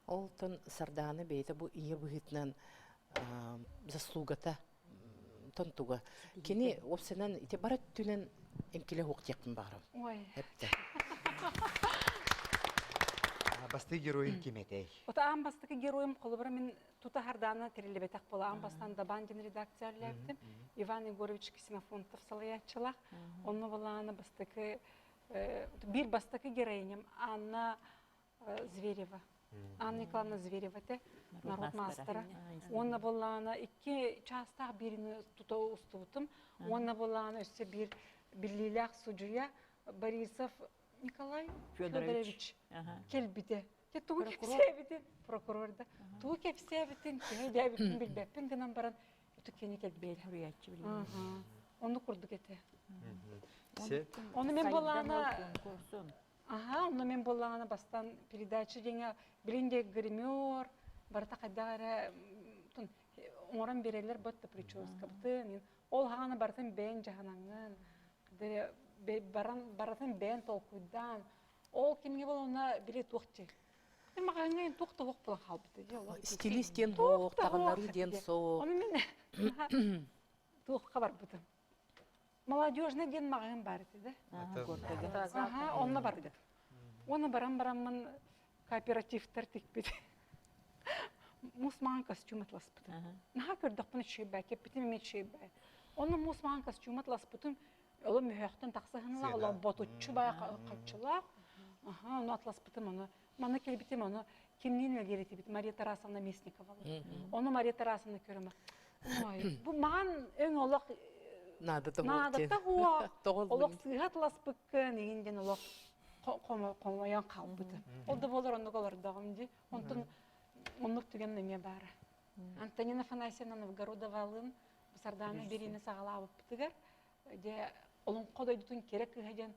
Олтон Сардаана бэйэтэ бу ийэ быһыытынан заслугата тонтуга. Кини уопсайынан ити бар өттүнэн эҥкилэ суох диэхпин баҕарабын. Ой. Эптэ. Бастыы геройун ким этэй? Ото аан бастакы геройум холобура мин тута Хардаана тэриллибэтэх буола аан бастаан Дабаан диэн редакция үлэлээбитим. Иван Егорович Ксенофонтов салайааччылаах. Онно балаана бастакы биир бастакы героиням Анна Зверева. Анна Николаевна Зверева этэ, народ маастара. Уонна буоллаҕына икки чаастаах биирини тута устубутум. Уонна буоллаҕына өссө биир биллиилээх судьуйа Борисов Николай Федорович кэлбитэ. Те тугу кэпсээбитин, прокурор да, тугу кэпсээбитин, төһө дээбиппин билбэппин гынан баран, үтүккэни кэлбит. Онну курдук этэ. Ону мен буоллаҕына Аха, онно мен буоллаҕына бастан передача диэҥэ билин де гример, барыта хайдах эрэ оҥорон биэрэллэр бытта прическабытын, ол хаҕана барытын бэйэҥ дьаһанаҥҥын, баран барытын бэйэҥ толкуйдаан, ол кимҥэ буолуна били туох дии. Маҕаһыҥҥа туох да суох буолан хаалбыта дии. Стилист диэн суох, таҕыннарыы диэн суох. Ону мен туохха барбытым. Молодежный диэн маҕаһыын баар этэ да. Аха, онно бардым. Уонна баран бараммын кооперативтар тикпит. Муус маҥан костюм атласпытым. Наһаа көрдөхпүнэ үчүгэй кэппитим эмиэ үчүгэй Онно муус маҥан костюм атласпытым, оло мөһөөхтөн тахсаһынылаах, оло ботуччу баа хаччылаах. Аха, ону атласпытым, ону манна кэлбитим, ону кимниин үлэлиир этибит Мария Тарасовна Местникова. Ону Мария Тарасовна көрөмө. Ой, бу маҕан өҥ олох наадата наадата хуа олох сыыһа атласпыккын игин диэн олох хомойон хаалбыта. Ол да буолар оннук олордоҕум дии. Онтон оннук түгэн эмиэ баара. Антонина Афанасьевна Новгородовалыын Сардаана бириини саҕалаабыппытыгар дьэ олоҥхо дойдутун кэрэ кыыһа диэн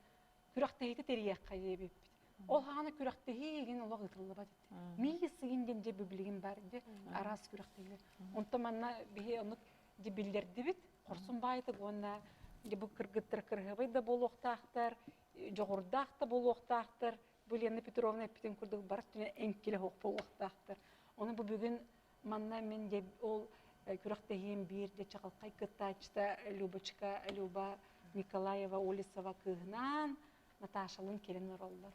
күрэхтэһиитэ тэрийиэххэ диэбиппит. Ол хаана күрэхтэһии игин олох ыытыллыбат этэ. Миис игин диэн дьэ билигин бар дьэ араас күрэхтэһиилэр. Онтон манна биһи оннук дьэ биллэрдибит. Хорсун баайтык уонна дьэ бу кыргыттар кырыһабай да буолуохтаахтар, дьоҕурдаах да буолуохтаахтар. Бу Лена Петровна эппитин курдук бар өттүнэн эҥкилэ суох буолуохтаахтар. Ону бу бүгүн манна мин дьэ ол күрэхтэһиим биир дьэ чаҕылхай кыттааччыта Любочка Люба Николаева Олесова кыыһынаан Наташалыын кэлэн олороллор.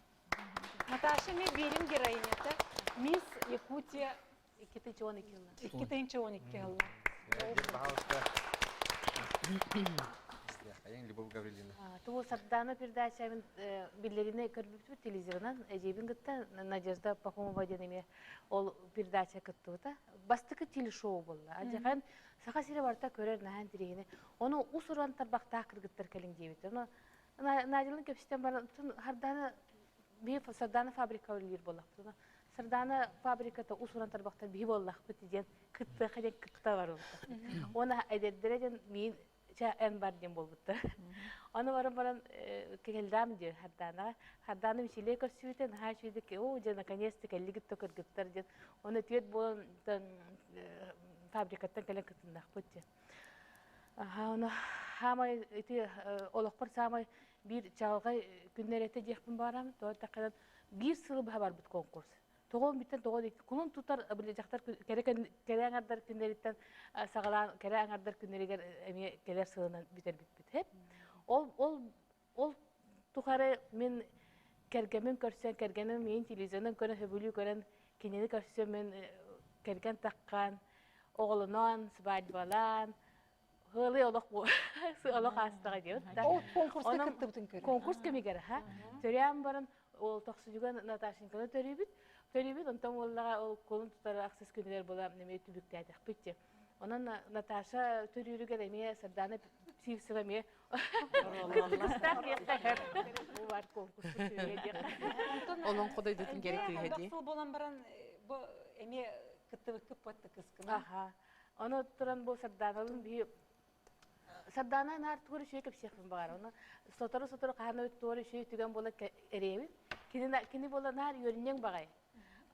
Наташа эмиэ биирин героинята Мисс Якутия 2012 жылы. 2012 жылы. Пожалуйста. Любовь Гавриловна. Туу Сардаана передачабын биллерине көрбүппүт телевизорынан эжебин кытта Надежда Пахомова диэн эмиэ ол передача кыттыбыта. Бастакы телешоу буолла. Адьахан Саха сирэ барыта көрөр наһаа интириэһинэй. Ону ус-уран тарбахтаах кыргыттар кэлиҥ диэбит. Ону Надялын кэпсэтэн баран Сардаана биһи Сардаана фабрика үлэлиир буоллахпыт. Сардаана фабриката ус-уран тарбахтар биһи буоллахпыт диэн кыттыаха диэн кытта барбыта. Уонна эдэрдэрэ диэн миин чэ эн бар диэн буолбуттар. Ону баран баран кэллэм диэн Сардаанаҕа. Сардаана мичилиэ көрсүбүтэ наһаа үчүгэйдик оо дьэ наконец-то кэллигит да кыргыттар диэн. Ону түөрт буолан фабрикаттан кэлэн кытыннахпыт диэн. Ону хаамай ити олохпор саамай биир чаҕылхай күннэр этэ диэхпин баҕарабын. Тоҕо эттэххинэ биир сылы быһа барбыт конкурс. Тоҕо бүттэн тоҕо кулун тутар били дьахтар кэрэ кэрэ аҥардар күннэриттэн саҕалаан кэрэ аҥардар күннэригэр эмиэ кэлэр сылынан бүтэрбиппит. Ол ол ол тухары мин кэргэммин көрсөн, кэргэним миин телевизорынан көрөн, сөбүлүү көрөн, кинини көрсөн мин кэргэн таххан, оҕолоноон, свадьбалаан, Хылы олох олох аастаҕа диэбит. Ол конкурска кыттыбытын көрөн. Конкурс кэмигэр ха. Төрөөн баран ол тохсунньуга Наташеньканы төрүүбүт. Төрүүбүт онтон уоллаҕа ол кулун тутар ахсыс күнүгэр була эмиэ түбүктээтэхпит дии. Онон Наташа төрүүрүгэр эмиэ Сардаана Сивцева эмиэ кыттыгыстаах диэххэ бу бар конкурс Олоҥхо дойдутун кэрэ кыыһа дии. Сыл буолан баран бу эмиэ кыттыбыккыт буотта кыскына. Аха. Ону туран бу Сардааналын биһи. Сардаана наар тугу эрэ үчүгэй кэпсиэхпин баҕарар. Ону сотору-сотору хаһан эмит тугу эрэ үчүгэй түгэн буола эрэйэбин. Кини, кини буола наар үөрүнньэҥ баҕайы.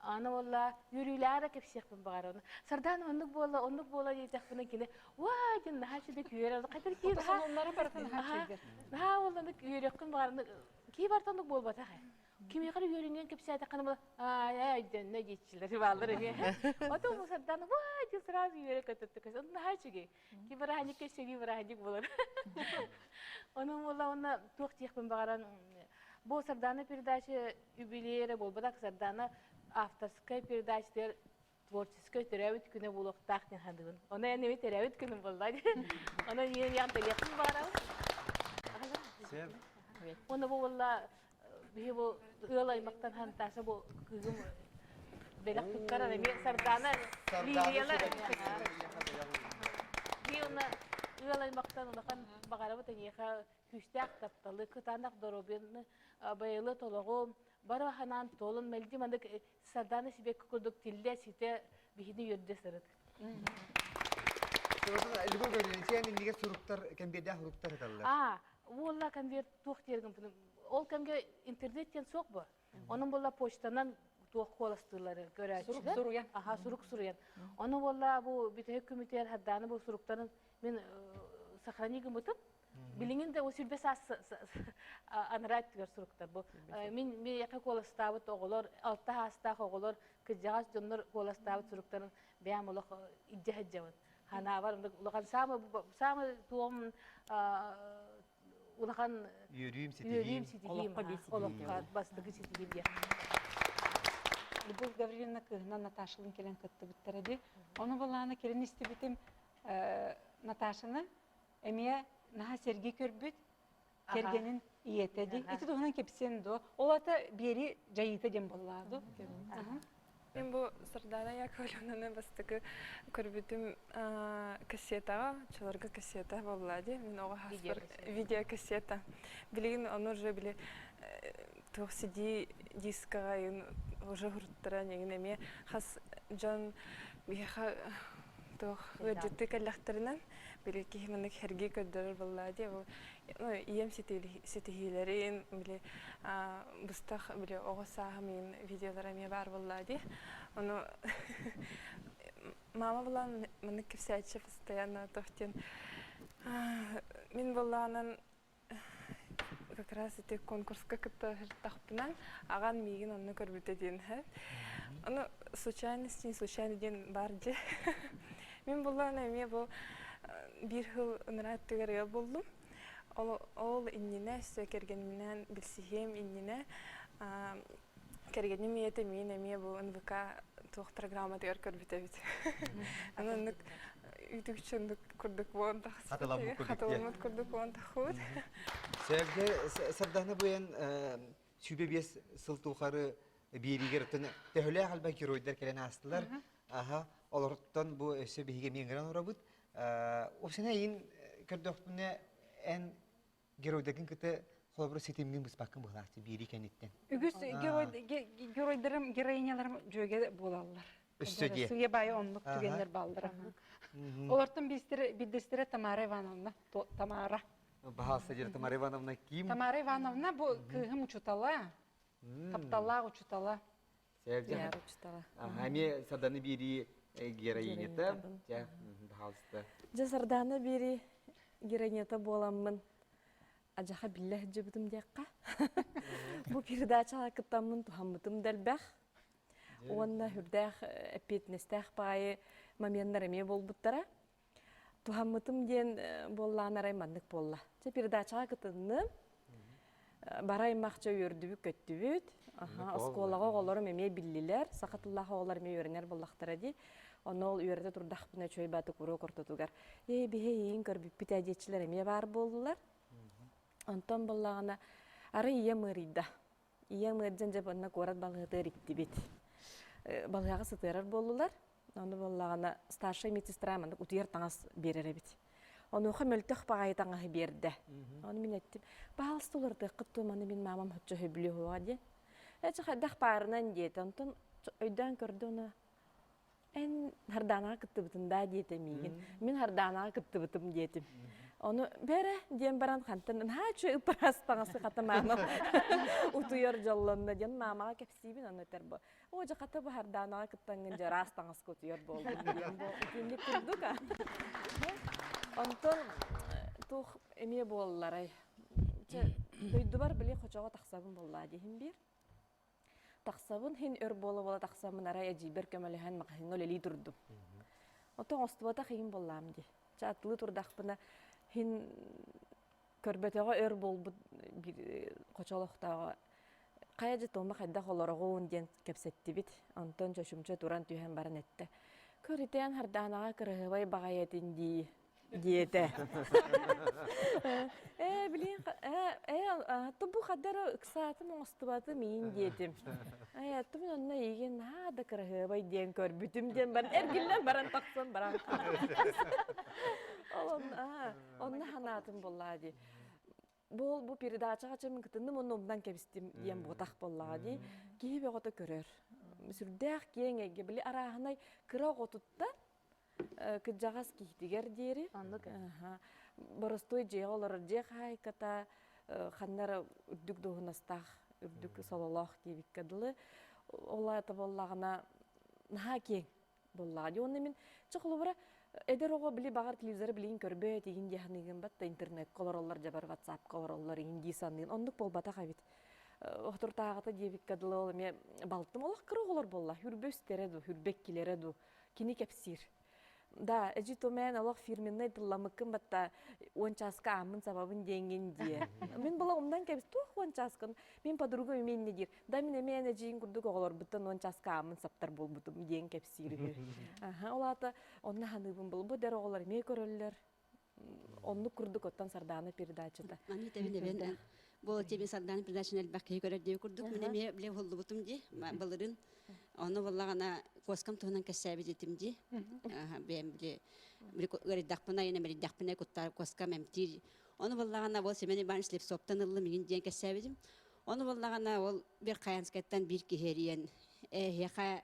Аны буолла үөрүүлээх эрэ кэпсиэхпин баҕарар. Сардаана оннук буолла, оннук буола диэтэхпинэ кини уаа диэн наһаа үчүгэй үөрэр. Хатыр киһи Сонуннары барытын наһаа үчүгэйдэр. Наһаа буолла үөрүөххүн баҕарар. Киһи барыта оннук буолбатах ээ. Кимиэхэ эрэ үөрүнүөн кэпсээтэххинэ була аа өйдөннө диэччилэр бааллар эмиэ. Отон Сардаана уаа диэн сразу үөрэ көтөттө. Онно наһаа үчүгэй. Ки бырааһынньыкка сэрии бырааһынньык буолар. Онон буолла уонна туох диэхпин баҕаран бу Сардаана передача юбилей эрэ буолбатах Сардаана авторскай передачатыгар творческай төрөөбүт күнэ буолуохтаах диэн саныыбын. Ону эн эми төрөөбүт күнүм буолла. Онон ийэм ян төлүөхпүн баҕарабын. Уонна бу буолла биһи бу ыал аймактан хантааса бу кыыһым бэлэх туттарар эмиэ Сардаана Лилиялар Биһи уонна ыал аймактан улахан баҕарабыт эйиэхэ күүстээх тапталы, кытаанах доруобуйаны, байылы толоҕу, бары ханаан туолун мэлдьи маннык Сардаана сибэкки курдук тиллэ ситэ биһини үөрдэ сырыт. Любовь Гаврильевна, сен иннигэр суруктар, кэмбиэрдээх суруктар ыталлар. Аа, уолла конверт туох диэргин ол кэмгэ интернет диэн суох бу. Онон буолла почтанан туох куоластыылары көрөөччүлэр. Сурук суруйан. Аха, сурук суруйан. Ону буолла бу бүтэһик күмүтүгэр Хардааны бу суруктарын мин сохрани гыммытым. Билиҥин да сүүрбэ саас анараа өттүгэр суруктар бу. Мин миэхэ куоластаабыт оҕолор, алта саастаах оҕолор, кырдьаҕас дьоннор куоластаабыт суруктарын бэйэм олох илдьэ сылдьабын. Ханаабар улахан саамай саамай туом улахан үөрүүм ситиһиим үөрүүм ситиһиим олоххо бастакы ситиһиим диэх. Любовь Гаврильевна кыыһынан Наташалыын кэлэн кыттыбыттара дии. Ону былаана кэлин истибитим Наташаны эмиэ наһаа сэргии көрбүт кэргэнин ийэтэ дии. Ити туһунан кэпсиэн дуо? Ол ата биэри дьайыыта диэн буоллаа дуо? Мен бу Сардана Яковлевнаны бастакы көрбүтүм кассетаҕа, чолорго кассета буолла дии. Мин оҕо хаспар видеокассета. Билигин ону уже били туох CD дискаҕа уже хуруттара ньигин эмиэ хас дьон биһиэхэ туох ыалдьыттыы кэллэхтэринэн били киһи маннык сэргии көрдөрөр буоллаа дии бу ну ийэм ситиһиилэрин били быстах били оҕо сааһым иин видеолара эмиэ баар буоллаа дии ону мама булан маннык кэпсээччи постоянно туох диэн мин буоллаҕынан как раз ити конкурска кытта сырыттахпына аҕам миигин онно көрбүтэ диэн ону случайность не случайно диэн баар дьэ мин буллаҕына эмиэ бу биир сыл ыныраа өттүгэр ыал буоллум ол ол иннинэ өссө кэргэнинэн билсиһиэм иннинэ кэргэним ийэтэ миин эмиэ бу НВК туох программатыгар көрбүт эбит. Аны оннук үтүкчү оннук курдук буолан Хатыламмыт курдук хатыламмыт курдук буолан тахсыбыт. Сэргэ Сардана буйан 25 сыл тухары биэриигэр оттон төһөлөөх элбэх геройдар кэлэн аастылар. Аха, олортон бу өссө биһиги эмиэ ыҥыран олоробут. Опсена эйин көрдөхпүнэ эн геройдарын кытта холобура ситимҥин быспаккын быһылаахчы биирии кэнниттэн. Үгүс геройдарым, героиняларым дьүөгэ буолаллар. Өссө диэ. Сыыйа баайы оннук түгэннэр бааллар. Олортон биирдэстэрэ Тамара Ивановна. Тамара. Баһаалыста диэн Тамара Ивановна ким? Тамара Ивановна бу кыыһым учутала. Тапталлаах учутала. Сэрдьэ. учутала. Эмиэ Сардана биэрии героинята. Дьэ, баһаалыста. Дьэ, Сардана биэрии героинята буоламмын адьаха биллэ сылдьыбытым диэххэ. Бу передачаҕа кыттаммын туһаммытым да элбэх. Уонна үрдээх эппиэтинэстээх баайы моменнар эмиэ буолбуттара. Туһаммытым диэн буоллаан арай маннык буолла. Чэ передачаҕа кытынным. Бара аймахча үөрдүбүт-көттүбүт. Оскуолаҕа оҕолорум эмиэ биллилэр. Саха тыллаах оҕолор эмиэ үөрэнэр буоллахтара дии. Онно ол үөрэтэ турдахпына үчүгэй баатык уруок ортотугар «Ээ, биһи эйиигин көрбүппүт ээ» диэччилэр эмиэ баар буоллулар. Онтон буоллаҕына арай ийэм ыарыйда. Ийэм ыалдьан дьэ манна куорат балыыһатыгар иттибит. Балыыһаҕа сытыарар буоллулар. Ону буоллаҕына старшай медсестра маннык утуйар таҥас биэрэр эбит. Онуоха мөлтөх баҕайы таҥаһы биэрдэ. Ону мин эттим, баһаалыста уларытыаххыт дуо, маны мин маамам оччо сөбүлүө суоҕа диэн. Ээ, чэ хайдах баарынан диэтэ. Онтон өйдөөн көрдө уонна. Эн Хардаанаҕа кыттыбытын даа диэтэ миигин. Мин Хардаанаҕа кыттыбытым диэтим. Ону бэрэ диэн баран хантан наһаа үчүгэй ыппыраас таҥасы хата маамам утуйар дьоллонно диэн маамаҕа кэпсиибин ону этэр бу. Оо дьэ хата бу Хардаанаҕа кыттаҥҥын дьэ ыраас таҥаска утуйар буоллум диэн бу итинник курдук а. Онтон туох эмиэ буолларай. Чэ дойдубар били хочоҕо тахсабын буоллаа диһин биир. Тахсабын иһин өр буола-буола тахсаммын арай эдьиийбэр көмөлөһөн маҕаһыыҥҥа үлэлии турдум. Оттон оҥостубатах иһин буоллаам дии. Чэ атылыы турдахпына иһин көрбөтөҕө өр буолбут биир хочолохтооҕо хайа дьэ Тома хайдах олороҕун диэн кэпсэттибит. Онтон чочумча туран түһэн баран эттэ. Көрүтээн Хардаанаҕа кыраһыабай баҕайы этин дии диэтэ. Ээ, билин, ээ, ээ, бу хадара ыксаатым оҥостубатым иин диэтим. Ээ, тумун онно эйигин наһаа да кыраһыабай диэн көрбүтүм диэн баран эргиллэн баран тахсан баран Ол онно ханаатым буоллаа дии. Бу бу передачаҕа чэмин кытынным онно умнан кэбистим диэн буотах буоллаҕа дии. Киһи бөҕөтө көрөр. Сүрдээх киэҥ эйгэ били арааһынай кыра оҕотуттан кырдьаҕас киһитигэр диэри боростуой дьиэҕэ олорор дьиэ хаһаайката ханна эрэ үрдүк дуоһунастаах үрдүк сололоох диэбиккэ дылы ол аата буоллаҕына наһаа киэҥ буоллаҕа дии уонна мин чэ холобура эдэр оҕо били баҕар телевизоры билигин көрбөт игин дии саныыгын батта интернеккэ олороллор дьабар ватсапка олороллор игин дии саныын оннук буолбатах эбит отуртааҕыта диэбиккэ дылы ол эмиэ балтым олох кыра оҕолор буолла хүрбэ үстэрэ дуу хүрбэ иккилэрэ дуу Кини кэпсиир. Да, эдьи тумээн олох фирменнай тылламмыккын батта уон чааска ааммын сабабын диэҥҥин диэ. Мин була умнан кэбис туох уон чааскын мин подруга имиэнне диир. Да мин эмиэ эдьиийин курдук оҕолорбуттан уон чааска ааммын саптар буолбутум диэн кэпсиир үһү. Аха, ол аата онно ханыыбын был бу дэр оҕолор эмиэ көрөллөр. Оннук курдук оттон Сардаана передачата. Маны тэбин эбэн Бу тебе Сардаана передачаны элбэх киһи көрөр диye курдук мин эмиэ биле уһуллубутум дии былырын ону буоллаҕына куоскам туһунан кэссээбит этим дии бэйэм били ыарыйдахпына айана мэрийдэхпинэ куттаар куоскам эмтиир ону буоллаҕына ол Семен Иванович Слепцовтан ыллым игин диэн кэссээбитим ону буоллаҕына ол бир Хаянскайтан биир киһи эрийэн эһиэхэ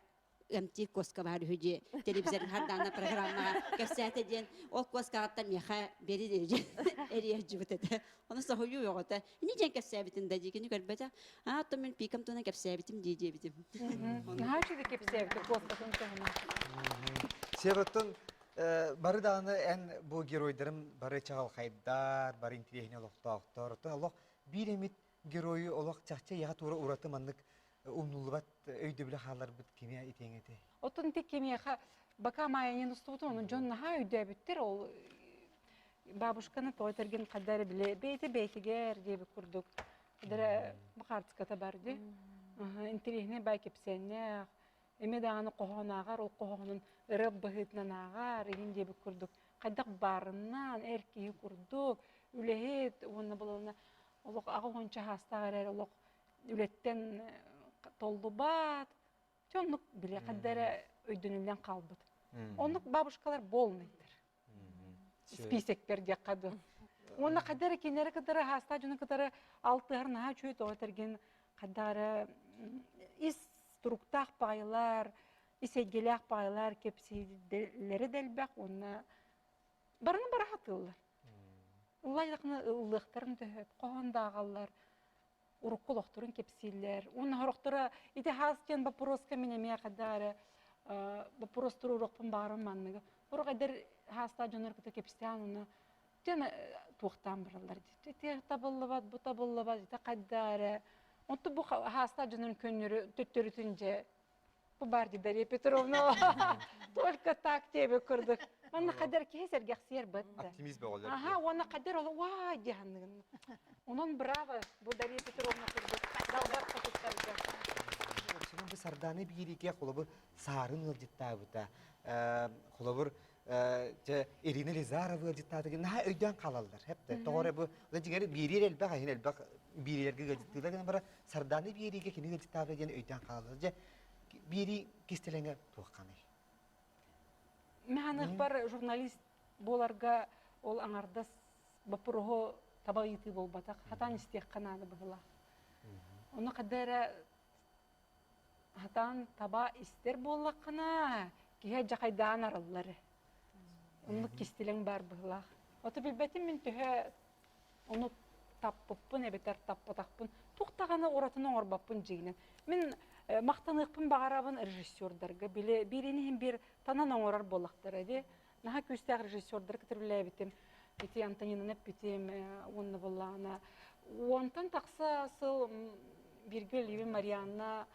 эмтиир куоска баар үһү дии телевизорын хардаана программаҕа кэпсээтэ диэн ол куоскаҕыттан миэхэ бери эрийэрдьибит этэ ону соһуйуу өҕөтө ини диэн кэпсээбитин да дии кини көрбөтө аа оттон мин пикам туһунан кэпсээбитим дии диэбитим Наһаа үчүгэй кэпсээбитэ куоскатын туһунан. Себеттон бары даҕаны эн бу геройдарым бары чаҕылхайдар, бары интириэһинэй олохтоохтор. Оттон олох биир эмит геройу олох чахчы ийэҕэ туора ураты маннык умнуллубат өйдөбүлү хаалларбыт кимиэ итиэҥ этэй? Оттон ити кимиэхэ бака маайанен устубутун ону дьон наһаа өйдөөбүттэр ол бабушканы тоҕо этэргин хайда эрэ билэ бэйэтэ бэйэтигэр диэбит курдук дэрэ бу хаартыската бар дии интириэһинэй бай кэпсээннээх эмиэ даҕаны хоһоон ааҕар ол хоһоонун ырыа быһыытынан ааҕар игин диэбит курдук хайдах баарынан эр киһи курдук үлэһит уонна булана олох аҕа уонча саастаах эрэр олох үлэттэн толлубат чэ оннук били ханна эрэ өйдөнүллэн хаалбыт оннук бабушкалар полныйдар списектер диэххэ дуу уонна хайда эрэ кинилэри кытары хаастаах дьону кытары алтыһар наһаа үчүгэй тоҕо этэргин хайда эрэ ис туруктаах баҕайылар ис эйгэлээх баҕайылар кэпсииллэрэ да элбэх уонна барыны бара сатыыллар Ыллайдахына ыллыахтарын төһөп, хоһоон да ааҕаллар, урукку олохторун кэпсииллэр. Уонна сорохторо ити хаас диэн боппуруоска мин эмиэ хайдах эрэ боппуруос туруоруохпун баҕарым манныгы. Сорох эдэр хаастаах дьоннор кытта кэпсээн уонна тен туохтаан бараллар дии. Ити табыллыбат, бу табыллыбат, ити хайдах эрэ. Онтон бу хаастаах дьоннорун көннөрү төттөрүтүн дьэ Бу баар дии Дарья Петровна. Только так диэбит курдук. Манна хадер киһи сэргэхсийэр бытта. Оптимист бөҕөлөр. Аха, уонна хадер ол уаа диэханныгын. Онон браво бу Дарья Петровна курдук далбар хотуттарга. Сүрүн бу Сардаана бииригэ холобур саарын ыалдьыттаабыта. Холобур дьэ Ирина Лизарова ыалдьыттаабыта наһаа өйдөөн хаалаллар. Хэптэ. Тоҕо эрэ бу дьиҥэр биириэр элбэх, эһин элбэх биириилэргэ ыалдьыттыылар гынан бара Сардаана биэриигэ кини ыалдьыттаабыта диэн өйдөөн хаалла. Дьэ, биэрии кистэлэҥэ туохханый? Механыхпар журналист буоларга ол аҥардас боппуруоһу таба ыйытыы буолбатах. Хатаан истиэххэ наада быһыылаах. Ону хада эрэ хатаан таба истэр буоллаххына, Киһи дьахайдаан арыллар. Оннук кистэлэҥ баар быһыылаах. Ото билбэтим мин төһө ону таппыппын эбэтэр таппатахпын туох даҕаны уратыны оҥорбоппун дьиҥинэн. Мин махтаныахпын баҕарабын режиссердарга. Били биирин иһин биир танан оҥорор буоллахтара дии. Наһаа күүстээх режиссердары кытары үлэлээбитим. Ити Антонинаны эппитим уонна буоллаҕына уонтан тахса сыл бииргэ үлэлиибин Марианна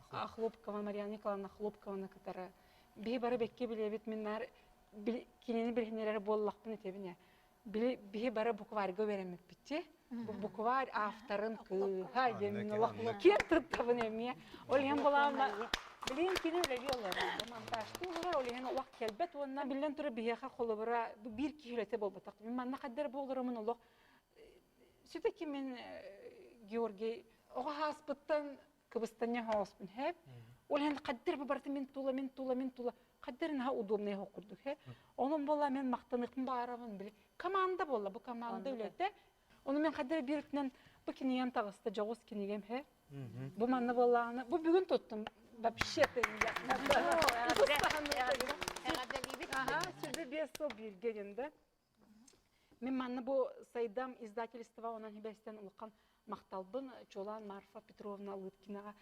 Хлопкова, Марианна Николаевна Хлопкованы кытары. Биһи бары бэккэ билэбит, мин наар кинини билиһиннэрэр буоллахпын этэбин ээ. Биһи бары букварьга үөрэммиппит Бу букварь авторын кыыһа диэн олох киэн туттабын эмиэ. Ол иһин булаама билин кини үлэлии олорор. Монтажтыы олорор, ол иһин олох кэлбэт уонна биллэн турар биһиэхэ холобура биир киһи үлэтэ буолбатах. Мин манна хаддар буоларымын олох все-таки мин Георгий оҕо ааспыттан кыбыстанньа оҕоспун хэп. Ол иһин хаддыр бу барыта мин тула, мин тула, мин тула хаддыр наһаа удобный оһох курдук хэ. Онон буолла мен махтаныахпын баарабын били команда буолла бу команда үлэтэ. Ону мен хаддыр биир өттүнэн бу кинигем таҕыста дьоҕус кинигем хэ. Бу манна буоллаҕына бу бүгүн туттум вообще-то Сүрбэ биэс сыл бииргэ диэн да. Мин манна бу Сайдам издательство онон хибэстэн улахан махталбын чуолаан Марфа Петровна Лыткинаҕа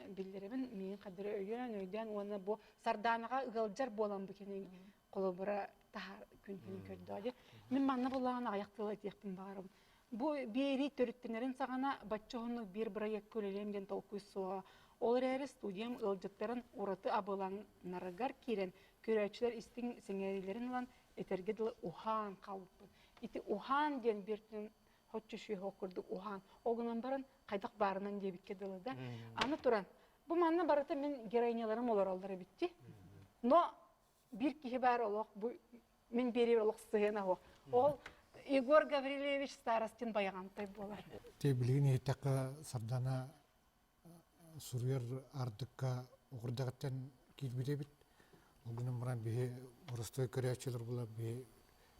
биллэрэбин. Миигин хадыры өйөөн, өйдөөн уонна бу Сардаанаҕа ыалдьар буолан бу кини холобура таһаар күн күнүн көрдөө. Мин манна буллаҕын аҕыйах тыл этиэхпин баҕарабын. Бу биэрии төрүттэнэрин саҕана бачча уһуннук биир бырайыакка үлэлиэм диэн толкуй суоҕа. Ол эрээри студиям ыалдьыттарын ураты абылаҥнарыгар киирэн, көрөөччүлэр истиҥ сэҥээриилэрин ылан, этэргэ дылы уһаан хаалбыппын. Ити уһаан диэн биир хоччу сүһүөх курдук уһаан. Ол гынан баран хайдах баарынан диэбиккэ дылы да. Аны туран, бу манна барыта мин героиняларым олороллор эбит дии. Но биир киһи баар олох бу мин биэриир олох сыһыана суох. Ол Егор Гаврильевич Старостин Байаҕантай буолар. Те билигин иһиттэххэ Сардана суруйар ардыкка оҕурдаҕыттан киирбит эбит. Ол гынан баран биһи боростуой көрөөччүлэр була биһи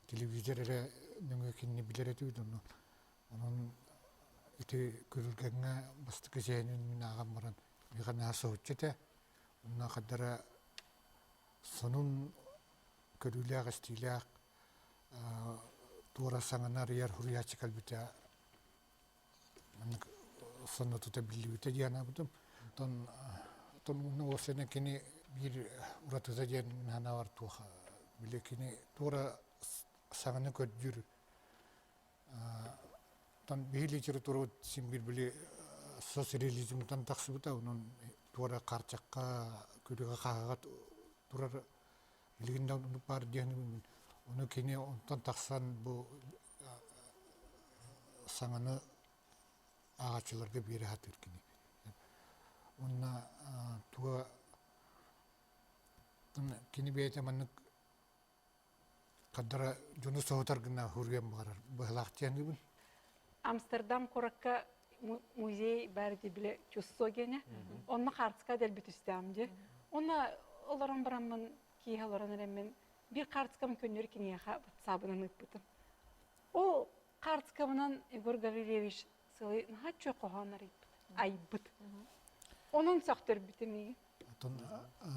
телевизор эрэ нөҥүө кинини билэр этибит онно. Онон ити күрүлгэҥҥэ бастакы сэһэнин мин ааҕан баран миэхэ наһаа соһуччу этэ. Онно хардара сонун көрүүлээх-истиилээх туора саҥаны арыйар суруйааччы кэлбитэ маннык сонно тута биллибитэ дии санаабытым. Оттон оттон уопсайынан кини биир уратыта диэн санаабар туох били кини туора саҥаны көрдүүр оттон биһи литературабыт син биир били соцреализмтан тахсыбыта онон туора хаарчахха күрүөҕэ хааһаҕа турар билигин да оннук баар диэн ону кини онтон тахсан бу саҥаны ааҕааччыларга биэрэ сатыыр кини. Уонна туга кини бэйэтэ маннык хардара дьону соһутар гына суруйан баҕарар быһалаах диэхнибин. Амстердам куоракка музей баар биле Чуссо диэне. Онно хаартыска дэлби түстэҕим дии. Онно олорон бараммын киэһэ олорон эрэммин биир хаартыскам көннөрү киниэхэ ватсабынан ыыппытым. Ол хаартыскабынан Егор Гаврильевич сылы наһаа үчүгэй хоһоон арыйбыт, айбыт. Онон сөхтөрбүтүм миигин. Оттон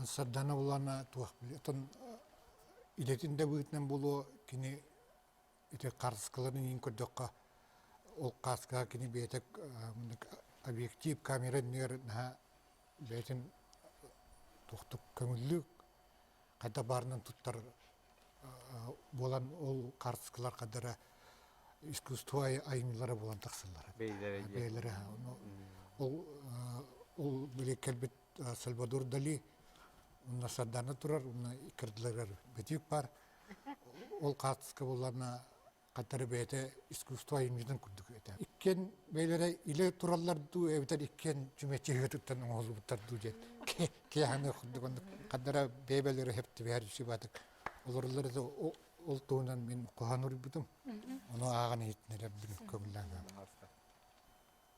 Сардана булана туох биле. Оттон идэтин да быһыытынан буолуо кини ити хаартыскаларын иин көрдөххө ол хаартыскаҕа кини бэйэтэ объектив камера иннигэр наһаа бэйэтин туохтук көҥүллүк хайдах баарынан туттар буолан ол хаартыскалар хадара искусство айымньылара буолан тахсаллар. Бэйэлэрэ. Ол ол били кэлбит Сальвадор Дали уонна Сардана турар, уонна иккардыларыгар бөтүүк бар. Ол хаартыска буолларына хаттары бэйэтэ искусство айымньытын курдук этэ. Иккиэн бэйэлэрэ илэ тураллар дуу, эбэтэр иккиэн чүмэчи ыһыытыттан оҥоһуллубуттар дуу диэн киэһэни курдук оннук хардара бэйэ-бэйэлэрэ сөп түбэһэр олороллор да ол туһунан мин хоһоон уруйбутум. Ону ааҕан иһитиннэрэрбин көҥүллээн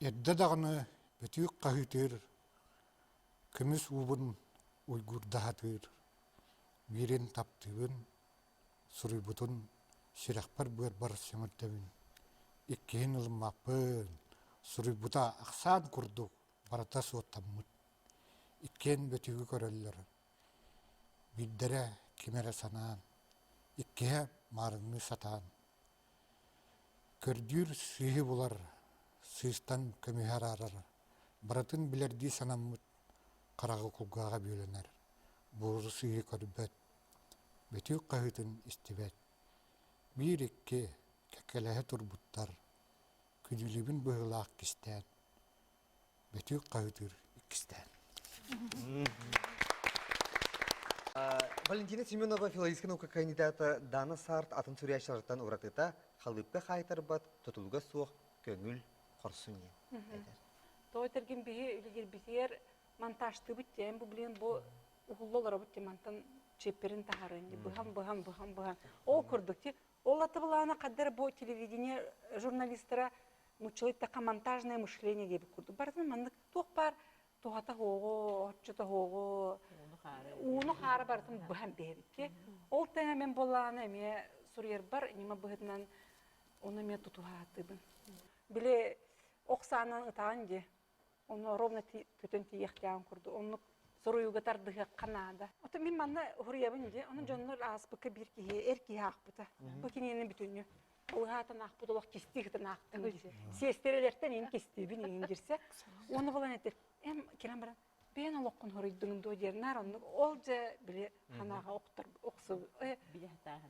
Эрдэ даҕаны бөтүүк хаһыытыыр, көмүс уубун уйгуурдаһатыыр, биирин таптыыбын, суруйбутун сүрэхпэр-быарбар сөҥөрдөбүн, иккиһин ылыммаппын, суруйбута ахсаан курдук барыта суоттаммыт. Иккиэн бөтүүгү көрөллөр. Биирдэрэ ким эрэ санаан, иккиһэ маарынныы сатаан. Көрдүүр сыыһы булар, сыыстан көмүһү араарар, барытын билэрдии санаммыт хараҕы кулгааҕа бүөлэнэр, буору сыыһы көрбөт, бөтүүк хаһыытын истибэт. Биир-икки кэккэлэһэ турбуттар, күнүүлүүбүн быһыылаах кистээн, Бөтүүк хаһыытыыр иккистээн. Валентина Семенова филологическай наука кандидата Дана Сарт атын суруйааччылартан уратыта халыыпка хаайтарбат, тутулуга суох, көҥүл, хорсун диэн этэр. Тоҕо этэргин биһи үлэлиирбитигэр монтажтыыбыт диэн бу блин бу уһулла олоробут диэн мантан чиэппэрин таһаарыан дии быһан быһан быһан быһан ол курдук ти ол аты былаана хаддар бу телевидение журналистара нууччалыы эттэххэ монтажное мышление диэбит курдук барытын маннык туох баар туһата суоҕу оччото суоҕу ууну хаары барытын быһан биһэбит ол тэҥэ мин буоллаҕына эмиэ суруйарбар ньыма быһыытынан ону эмиэ тутуһаатыбын били ох саанан ытаан дии Ону ровно көтөн тиийиэхтээҕин курдук. Оннук суруйууга тардыһыахха наада. Ото мин манна уһуруйабын дии. Ону дьоннор ааспыкка биир киһи, эр киһи аахпыта. Бу кинигэни бүтүннүү ылыһаатан аахпыт олох кистии сытан аахтым дии. Сиэстэрэлэртэн иин кистиибин иин дирсэ. Уонна булан этэр, эм кэлэн баран бэйэн олоххун хоруйдуҥ дуо диэр наар оннук ол дьэ били ханаҕа охтор охсу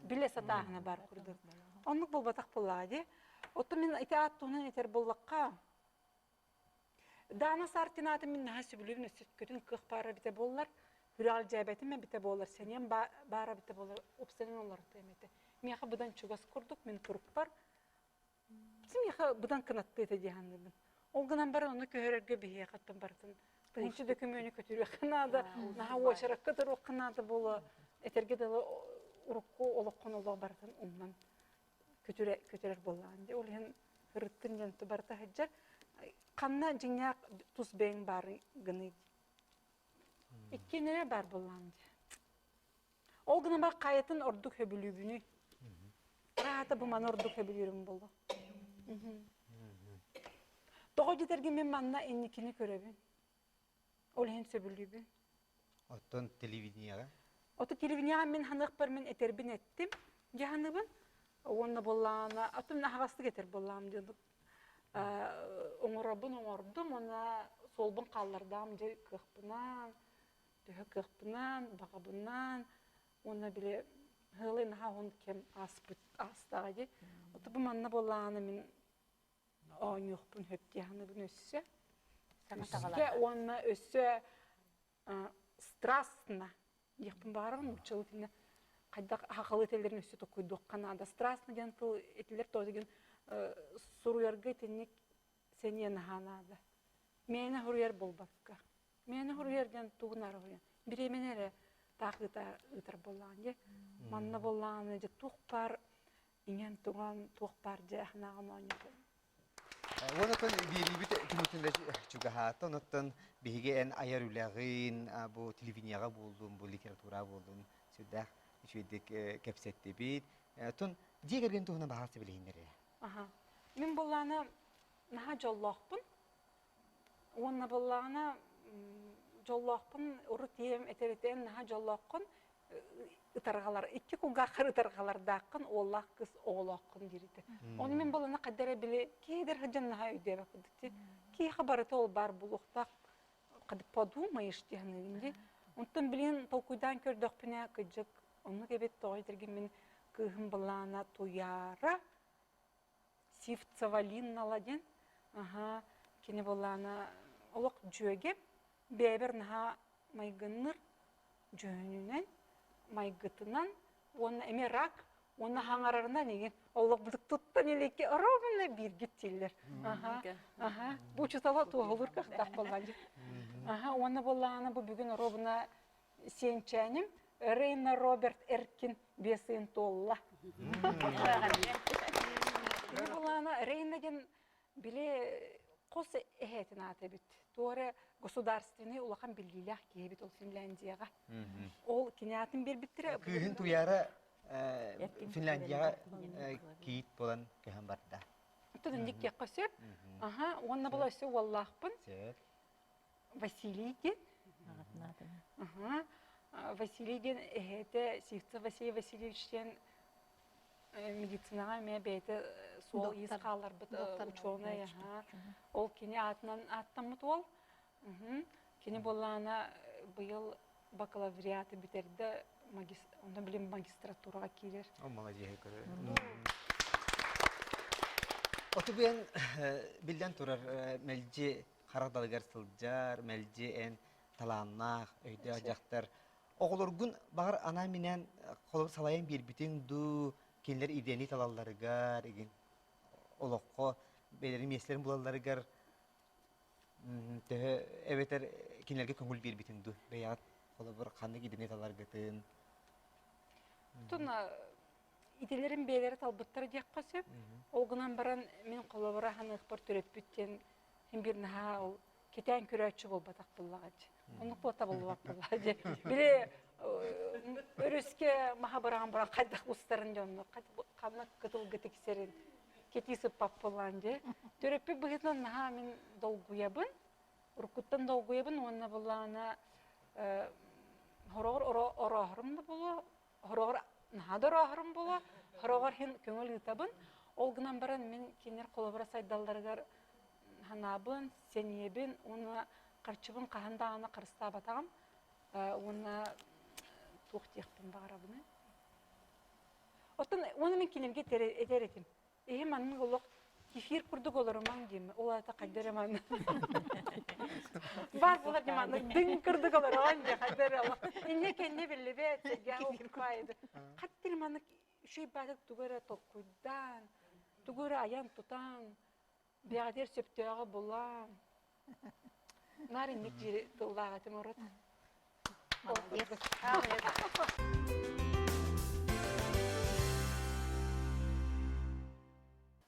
билэ сатааһына бар курдук. Оннук буолбатах буоллаҕа дии. Оттон мин ити аат туһунан этэр буоллахха, Даана Сартин аатын мин наһаа сөбүлүүбүн, өссө көтүн кыах баара эбитэ буоллар, сүрэҕэлдьээбэтим эбитэ буоллар, сэниэм баара эбитэ буоллар, уопсайынан олорутуом этэ. Миэхэ быдан чугас курдук, мин турукпар, миэхэ быдан кынаттыы этэ дии саныыбын. Ол гынан баран ону көһөрөргө биһиэхэ оттон барытын тыһыынча дөкүмүөнү көтүрүөххэ наада, наһаа уочаракка туруохха наада буолуо, этэргэ дылы урукку олоххун олох барытын умнан көтүрэ көтүрэр буоллаҕын дии. Ол иһин ырыттын диэн барыта сылдьар. Ханна дьиҥнээх тус бэйэҥ баары гыный дии. Иккиэннэрэ баар буоллаҕын дии. Ол гынан бар хайатын ордук сөбүлүүбүнүй? Аата бу маны ордук сөбүлүүрүм буолуо. Тоҕо дьэтэргин мин манна инникини көрөбүн. Ол иһин сөбүлүүбүн. Оттон телевидениеҕэ? Ото телевидениеҕэ мин ханыахпар мин этэрбин эттим дьаһаныбын. Уонна буоллаҕына, атын аһаҕастык этэр буоллаҕым диэн оҥоробун оҥордум уонна суолбун хааллардаам дьэ кыахпынан, төһө кыахпынан, баҕабынан уонна били ыалый наһаа уһун кэм ааспыт аастаҕа дии. Ото бу манна буоллаҕына мин оонньуохпун сөп дии саныыбын өссө. Өссө уонна өссө страстно диэхпин баҕарабын нууччалыы итиннэ хайдах хахалы этэллэрин өссө токуйдуохха наада. Страстно диэн тыл этилэр тоҕо деген суруйарга итинник сэниэ наһаа наада. Мээнэ суруйар буолбакка. Мээнэ суруйар диэн тугун ара суруйан. Бириэмэни эрэ таах ыытар буоллаҕын дии. Манна буоллаҕына дьэ туох баар иҥэн-туҥан туох баар дьэ аһынаҕын оонньотон. Онотон биэриибит түмүтүн чугаһаата. Онуттан биһиги эн айар үлэҕин, бу телевидениеҕа буоллун, бу литература буоллун сүрдээх үчүгэйдик кэпсэттибит. Тун дьиэ кэргэн туһунан баҕар сэбилэһиннэр эрэ. Аха. Мин буоллаана наһаа дьоллоохпун. Уонна буоллаҕына дьоллоохпун урут ийэм этэр этэ эн наһаа дьоллооххун ытарҕалар икки кулгааххар ытарҕалардааххын уоллаах кыыс оҕолооххун диир этэ. Ону мин буолана хайда эрэ били киһи сылдьан наһаа өйдөөбөт курдук дии. Киһиэхэ барыта ол баар буолуохтаах подумаешь дии саныыбын дии. Онтон билигин толкуйдаан көрдөхпүнэ кыдьык оннук эбит тоҕо этэргин мин кыыһым былаана Туйаара Сивцева Линнала диэн аһаа кини былаана олох дьүөгэ бэйэбэр наһаа майгынныр дьүһүнүнэн, майгытынан уонна эмиэ рак уонна хаҥарарынан игин олохбутук туттан иликки ровно бииргит дииллэр. Аха, аха. Бу учуутала туоһулуур кыахтаах буоллаҕа дии. Аха, уонна буоллаҕына бу бүгүн ровно сиэнчээним Рейна Роберт Эркин биэс ыйын туолла. Кини буоллаҕына Рейна диэн били хос эһээтин аата эбит. Туора государственный улахан биллиилээх киһи эбит ол Финляндияҕа. Ол кини аатын биэрбиттэрэ. Кыыһын Туяра Финляндияҕа кийиит буолан көһөн барда. Оттон инник диэххэ сөп. Аха, уонна була өссө уоллаахпын. Василий диэн. Аха. Василий диэн эһээтэ Сивцев Василий Васильевич диэн медицинаҕа эмиэ бэйэтэ суол-иис хаалларбыт учуонай ол кини аатынан ааттаммыт уол. Кини буоллаҕына быйыл бакалавриаты бүтэрдэ, онно билим магистратураҕа киирэр. О, молодец, көрөр. Оту биэн биллэн турар мэлдьи харах далыгар сылдьар, мэлдьи эн талааннаах, өйдөөх дьахтар. Оҕолоргун баҕар анаан-минээн салайан биэрбитиҥ дуу, кинилэр идэни талалларыгар, игин олоххо бэйэлэрин миэстэлэрин булалларыгар төһө эбэтэр кинилэргэ көҥүл биэрбитиҥ дуу, бэйэҕит холобур ханнык идэни таларгытын? Тун идэлэрин бэйэлэрэ талбыттара диэххэ сөп. Ол гынан баран мин холобура ханыахпар төрөппүт диэн син биир наһаа ол кэтээн көрөөччү буолбатах буоллаҕа дии. Оннук буота буолбат буоллаҕа дии. Били өрүскэ маһа быраҕан баран хайдах устарын дьонно ханна кытылга тиксэрин кэтии сыппат буоллаан дии. Төрөппүт быһыытынан наһаа мин долгуйабын. Уруккуттан долгуйабын уонна буоллаҕына хороҕор орооһорум да буолуо, хороҕор наһаа да орооһорум буолуо, хороҕор иһин көҥүл ыытабын. Ол гынан баран мин кинилэр холобура сайдалларыгар санаабын, сэниэбин уонна харчыбын хаһан даҕаны харыстаабатаҕым уонна туох диэхпин баҕарабыный? Оттон уонна мин кинилэргэ этэр этим. Эһи маннык олох кефир курдук олорумаҥ диэм. Ол аата хайда эрэ манна. Баар буолар дии маннык дыҥ курдук олороҕун диэ хайда эрэ олох. Инньэ кэннэ биллибэт, сэргээх укпаайды. Хаттыр маннык үчүгэй баатык тугу эрэ толкуйдаан, тугу эрэ айан-тутан, Бэҕэтиэр сөптөөҕү булан. Наар инник диэри тыллаах этим урут. Молодец.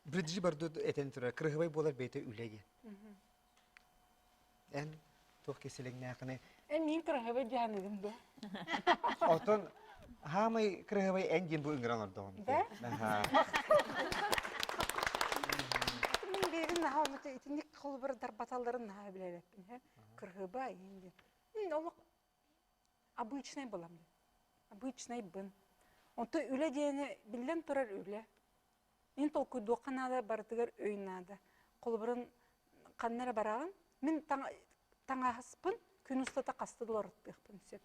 Бриджи Бардо этэн турар, кырыһыбай буолар бэйэтэ үлэ диэн. Эн туох кэсилиҥнээхини? Эн мин кырыһыбай дианыгын да. Отон хаамай кырыһыбай эн диэн бу ыҥыран ордоҕум. Да? Мин бэйэбин наһаа онно итинник холобур дарбаталларын наһаа билээбэппин. Кырыһыба иин диэн. Мин олох обычный булам. Обычный бын. Онто үлэ диэни биллэн турар үлэ. Мин толкуйдуохха наада, барытыгар өй наада. Холобурун ханна эрэ бараҕын, мин таҥаһаспын күн устата хаста да уларыттыахпын сөп.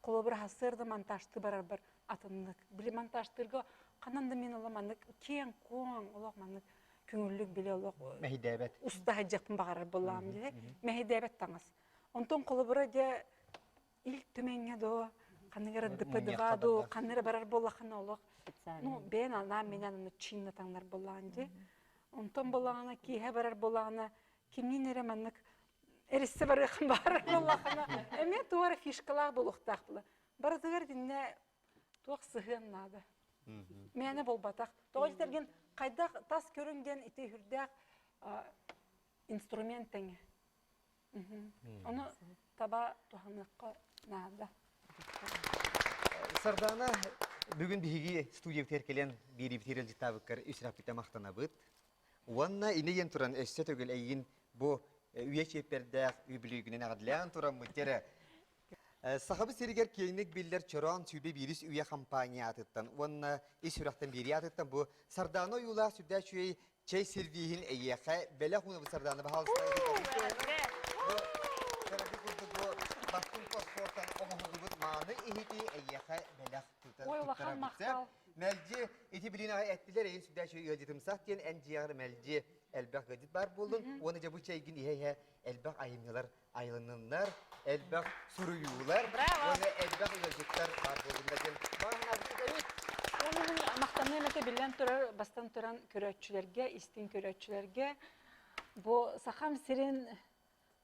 Холобур, сарсыарда монтажтыы барарбар атыннык. Били монтажтыырга ханан да мин олох маннык киэҥ-куоҥ, олох маннык көҥүллүк били олох Мэһийдээбэт. уста сылдьыахпын баҕарар буоллаҕым дии. Мэһийдээбэт таҥас. Онтон холобура дьэ Ил Түмэҥҥэ доо, ханнык эрэ ДПД-га дуу, ханна эрэ барар буоллаххына олох ну бэйэн анаан-минээн аны чинна таҥнар буоллаҕын дии. Онтон буоллаҕына киэһэ барар буоллаҕына кимниин эрэ маннык эристэ барыаххын баҕарар буоллаххына эмиэ туох эрэ фишкалаах буолуохтаах була. Барытыгар итиннэ туох сыһыан наада. Мээнэ буолбатах. Тоҕо диэтэргин хайдах тас көрүҥ диэн ити үрдээх инструмент тэҥэ. Ону таба туһаныахха наада. Сардаана, бүгүн биһиги студиябытыгар кэлэн биэриибитигэр илдьиттаабыккар үс раппита махтанабыт. Уонна ини диэн туран өссө төгүл эйигин бу үйэ чиэппэрдээх үбүлүйгүнэн эҕэрдэлээн тураммыт дьэрэ. Сахабыт сиригэр киэҥник биллэр Чороон сүүрбэ биирис үйэ компания аатыттан уонна ис сүрэхтэн биэрии аатыттан бу Сардаана ойуулаах сүрдээх үчүгэй чэй сервиһин эйиэхэ бэлэх уунабыт Сардаана баһаалыста курдук бу бастыҥ фосфортан оҥоһуллубут мааны иһити эйиэхэ бэлэх Ой, улахан махтал. Мэлдьи ити билин аҕай эттилэр эйин сүрдээх үчүгэй ыалдьытымсах диэн эн дьиэҕэр мэлдьи элбэх ыалдьыт баар буоллун уонна дьэ бу чэйгин иһэ-иһэ элбэх айымньылар айылынныннар, элбэх суруйуулар уонна элбэх ыалдьыттар баар буоллуннар диэн баҕа Уонна мин махтаныам этэ биллэн турар, бастан туран көрөөччүлэргэ, истиҥ көрөөччүлэргэ бу Сахам сирин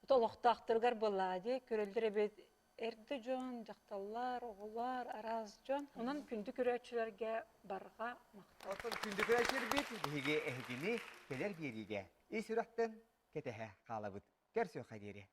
олохтоохторугар буоллаҕа дии, көрөллөр эбит эрдэ дьон, дьахталлар, оҕолор, араас дьон. Онон күндү көрөөччүлэргэ барҕа махтал. Оттон күндү көрөөччүлэрбит биһиги эһигини кэлэр биэриигэ ис сүрэхтэн кэтэһэ хаалабыт. Көрсүөххэ диэри.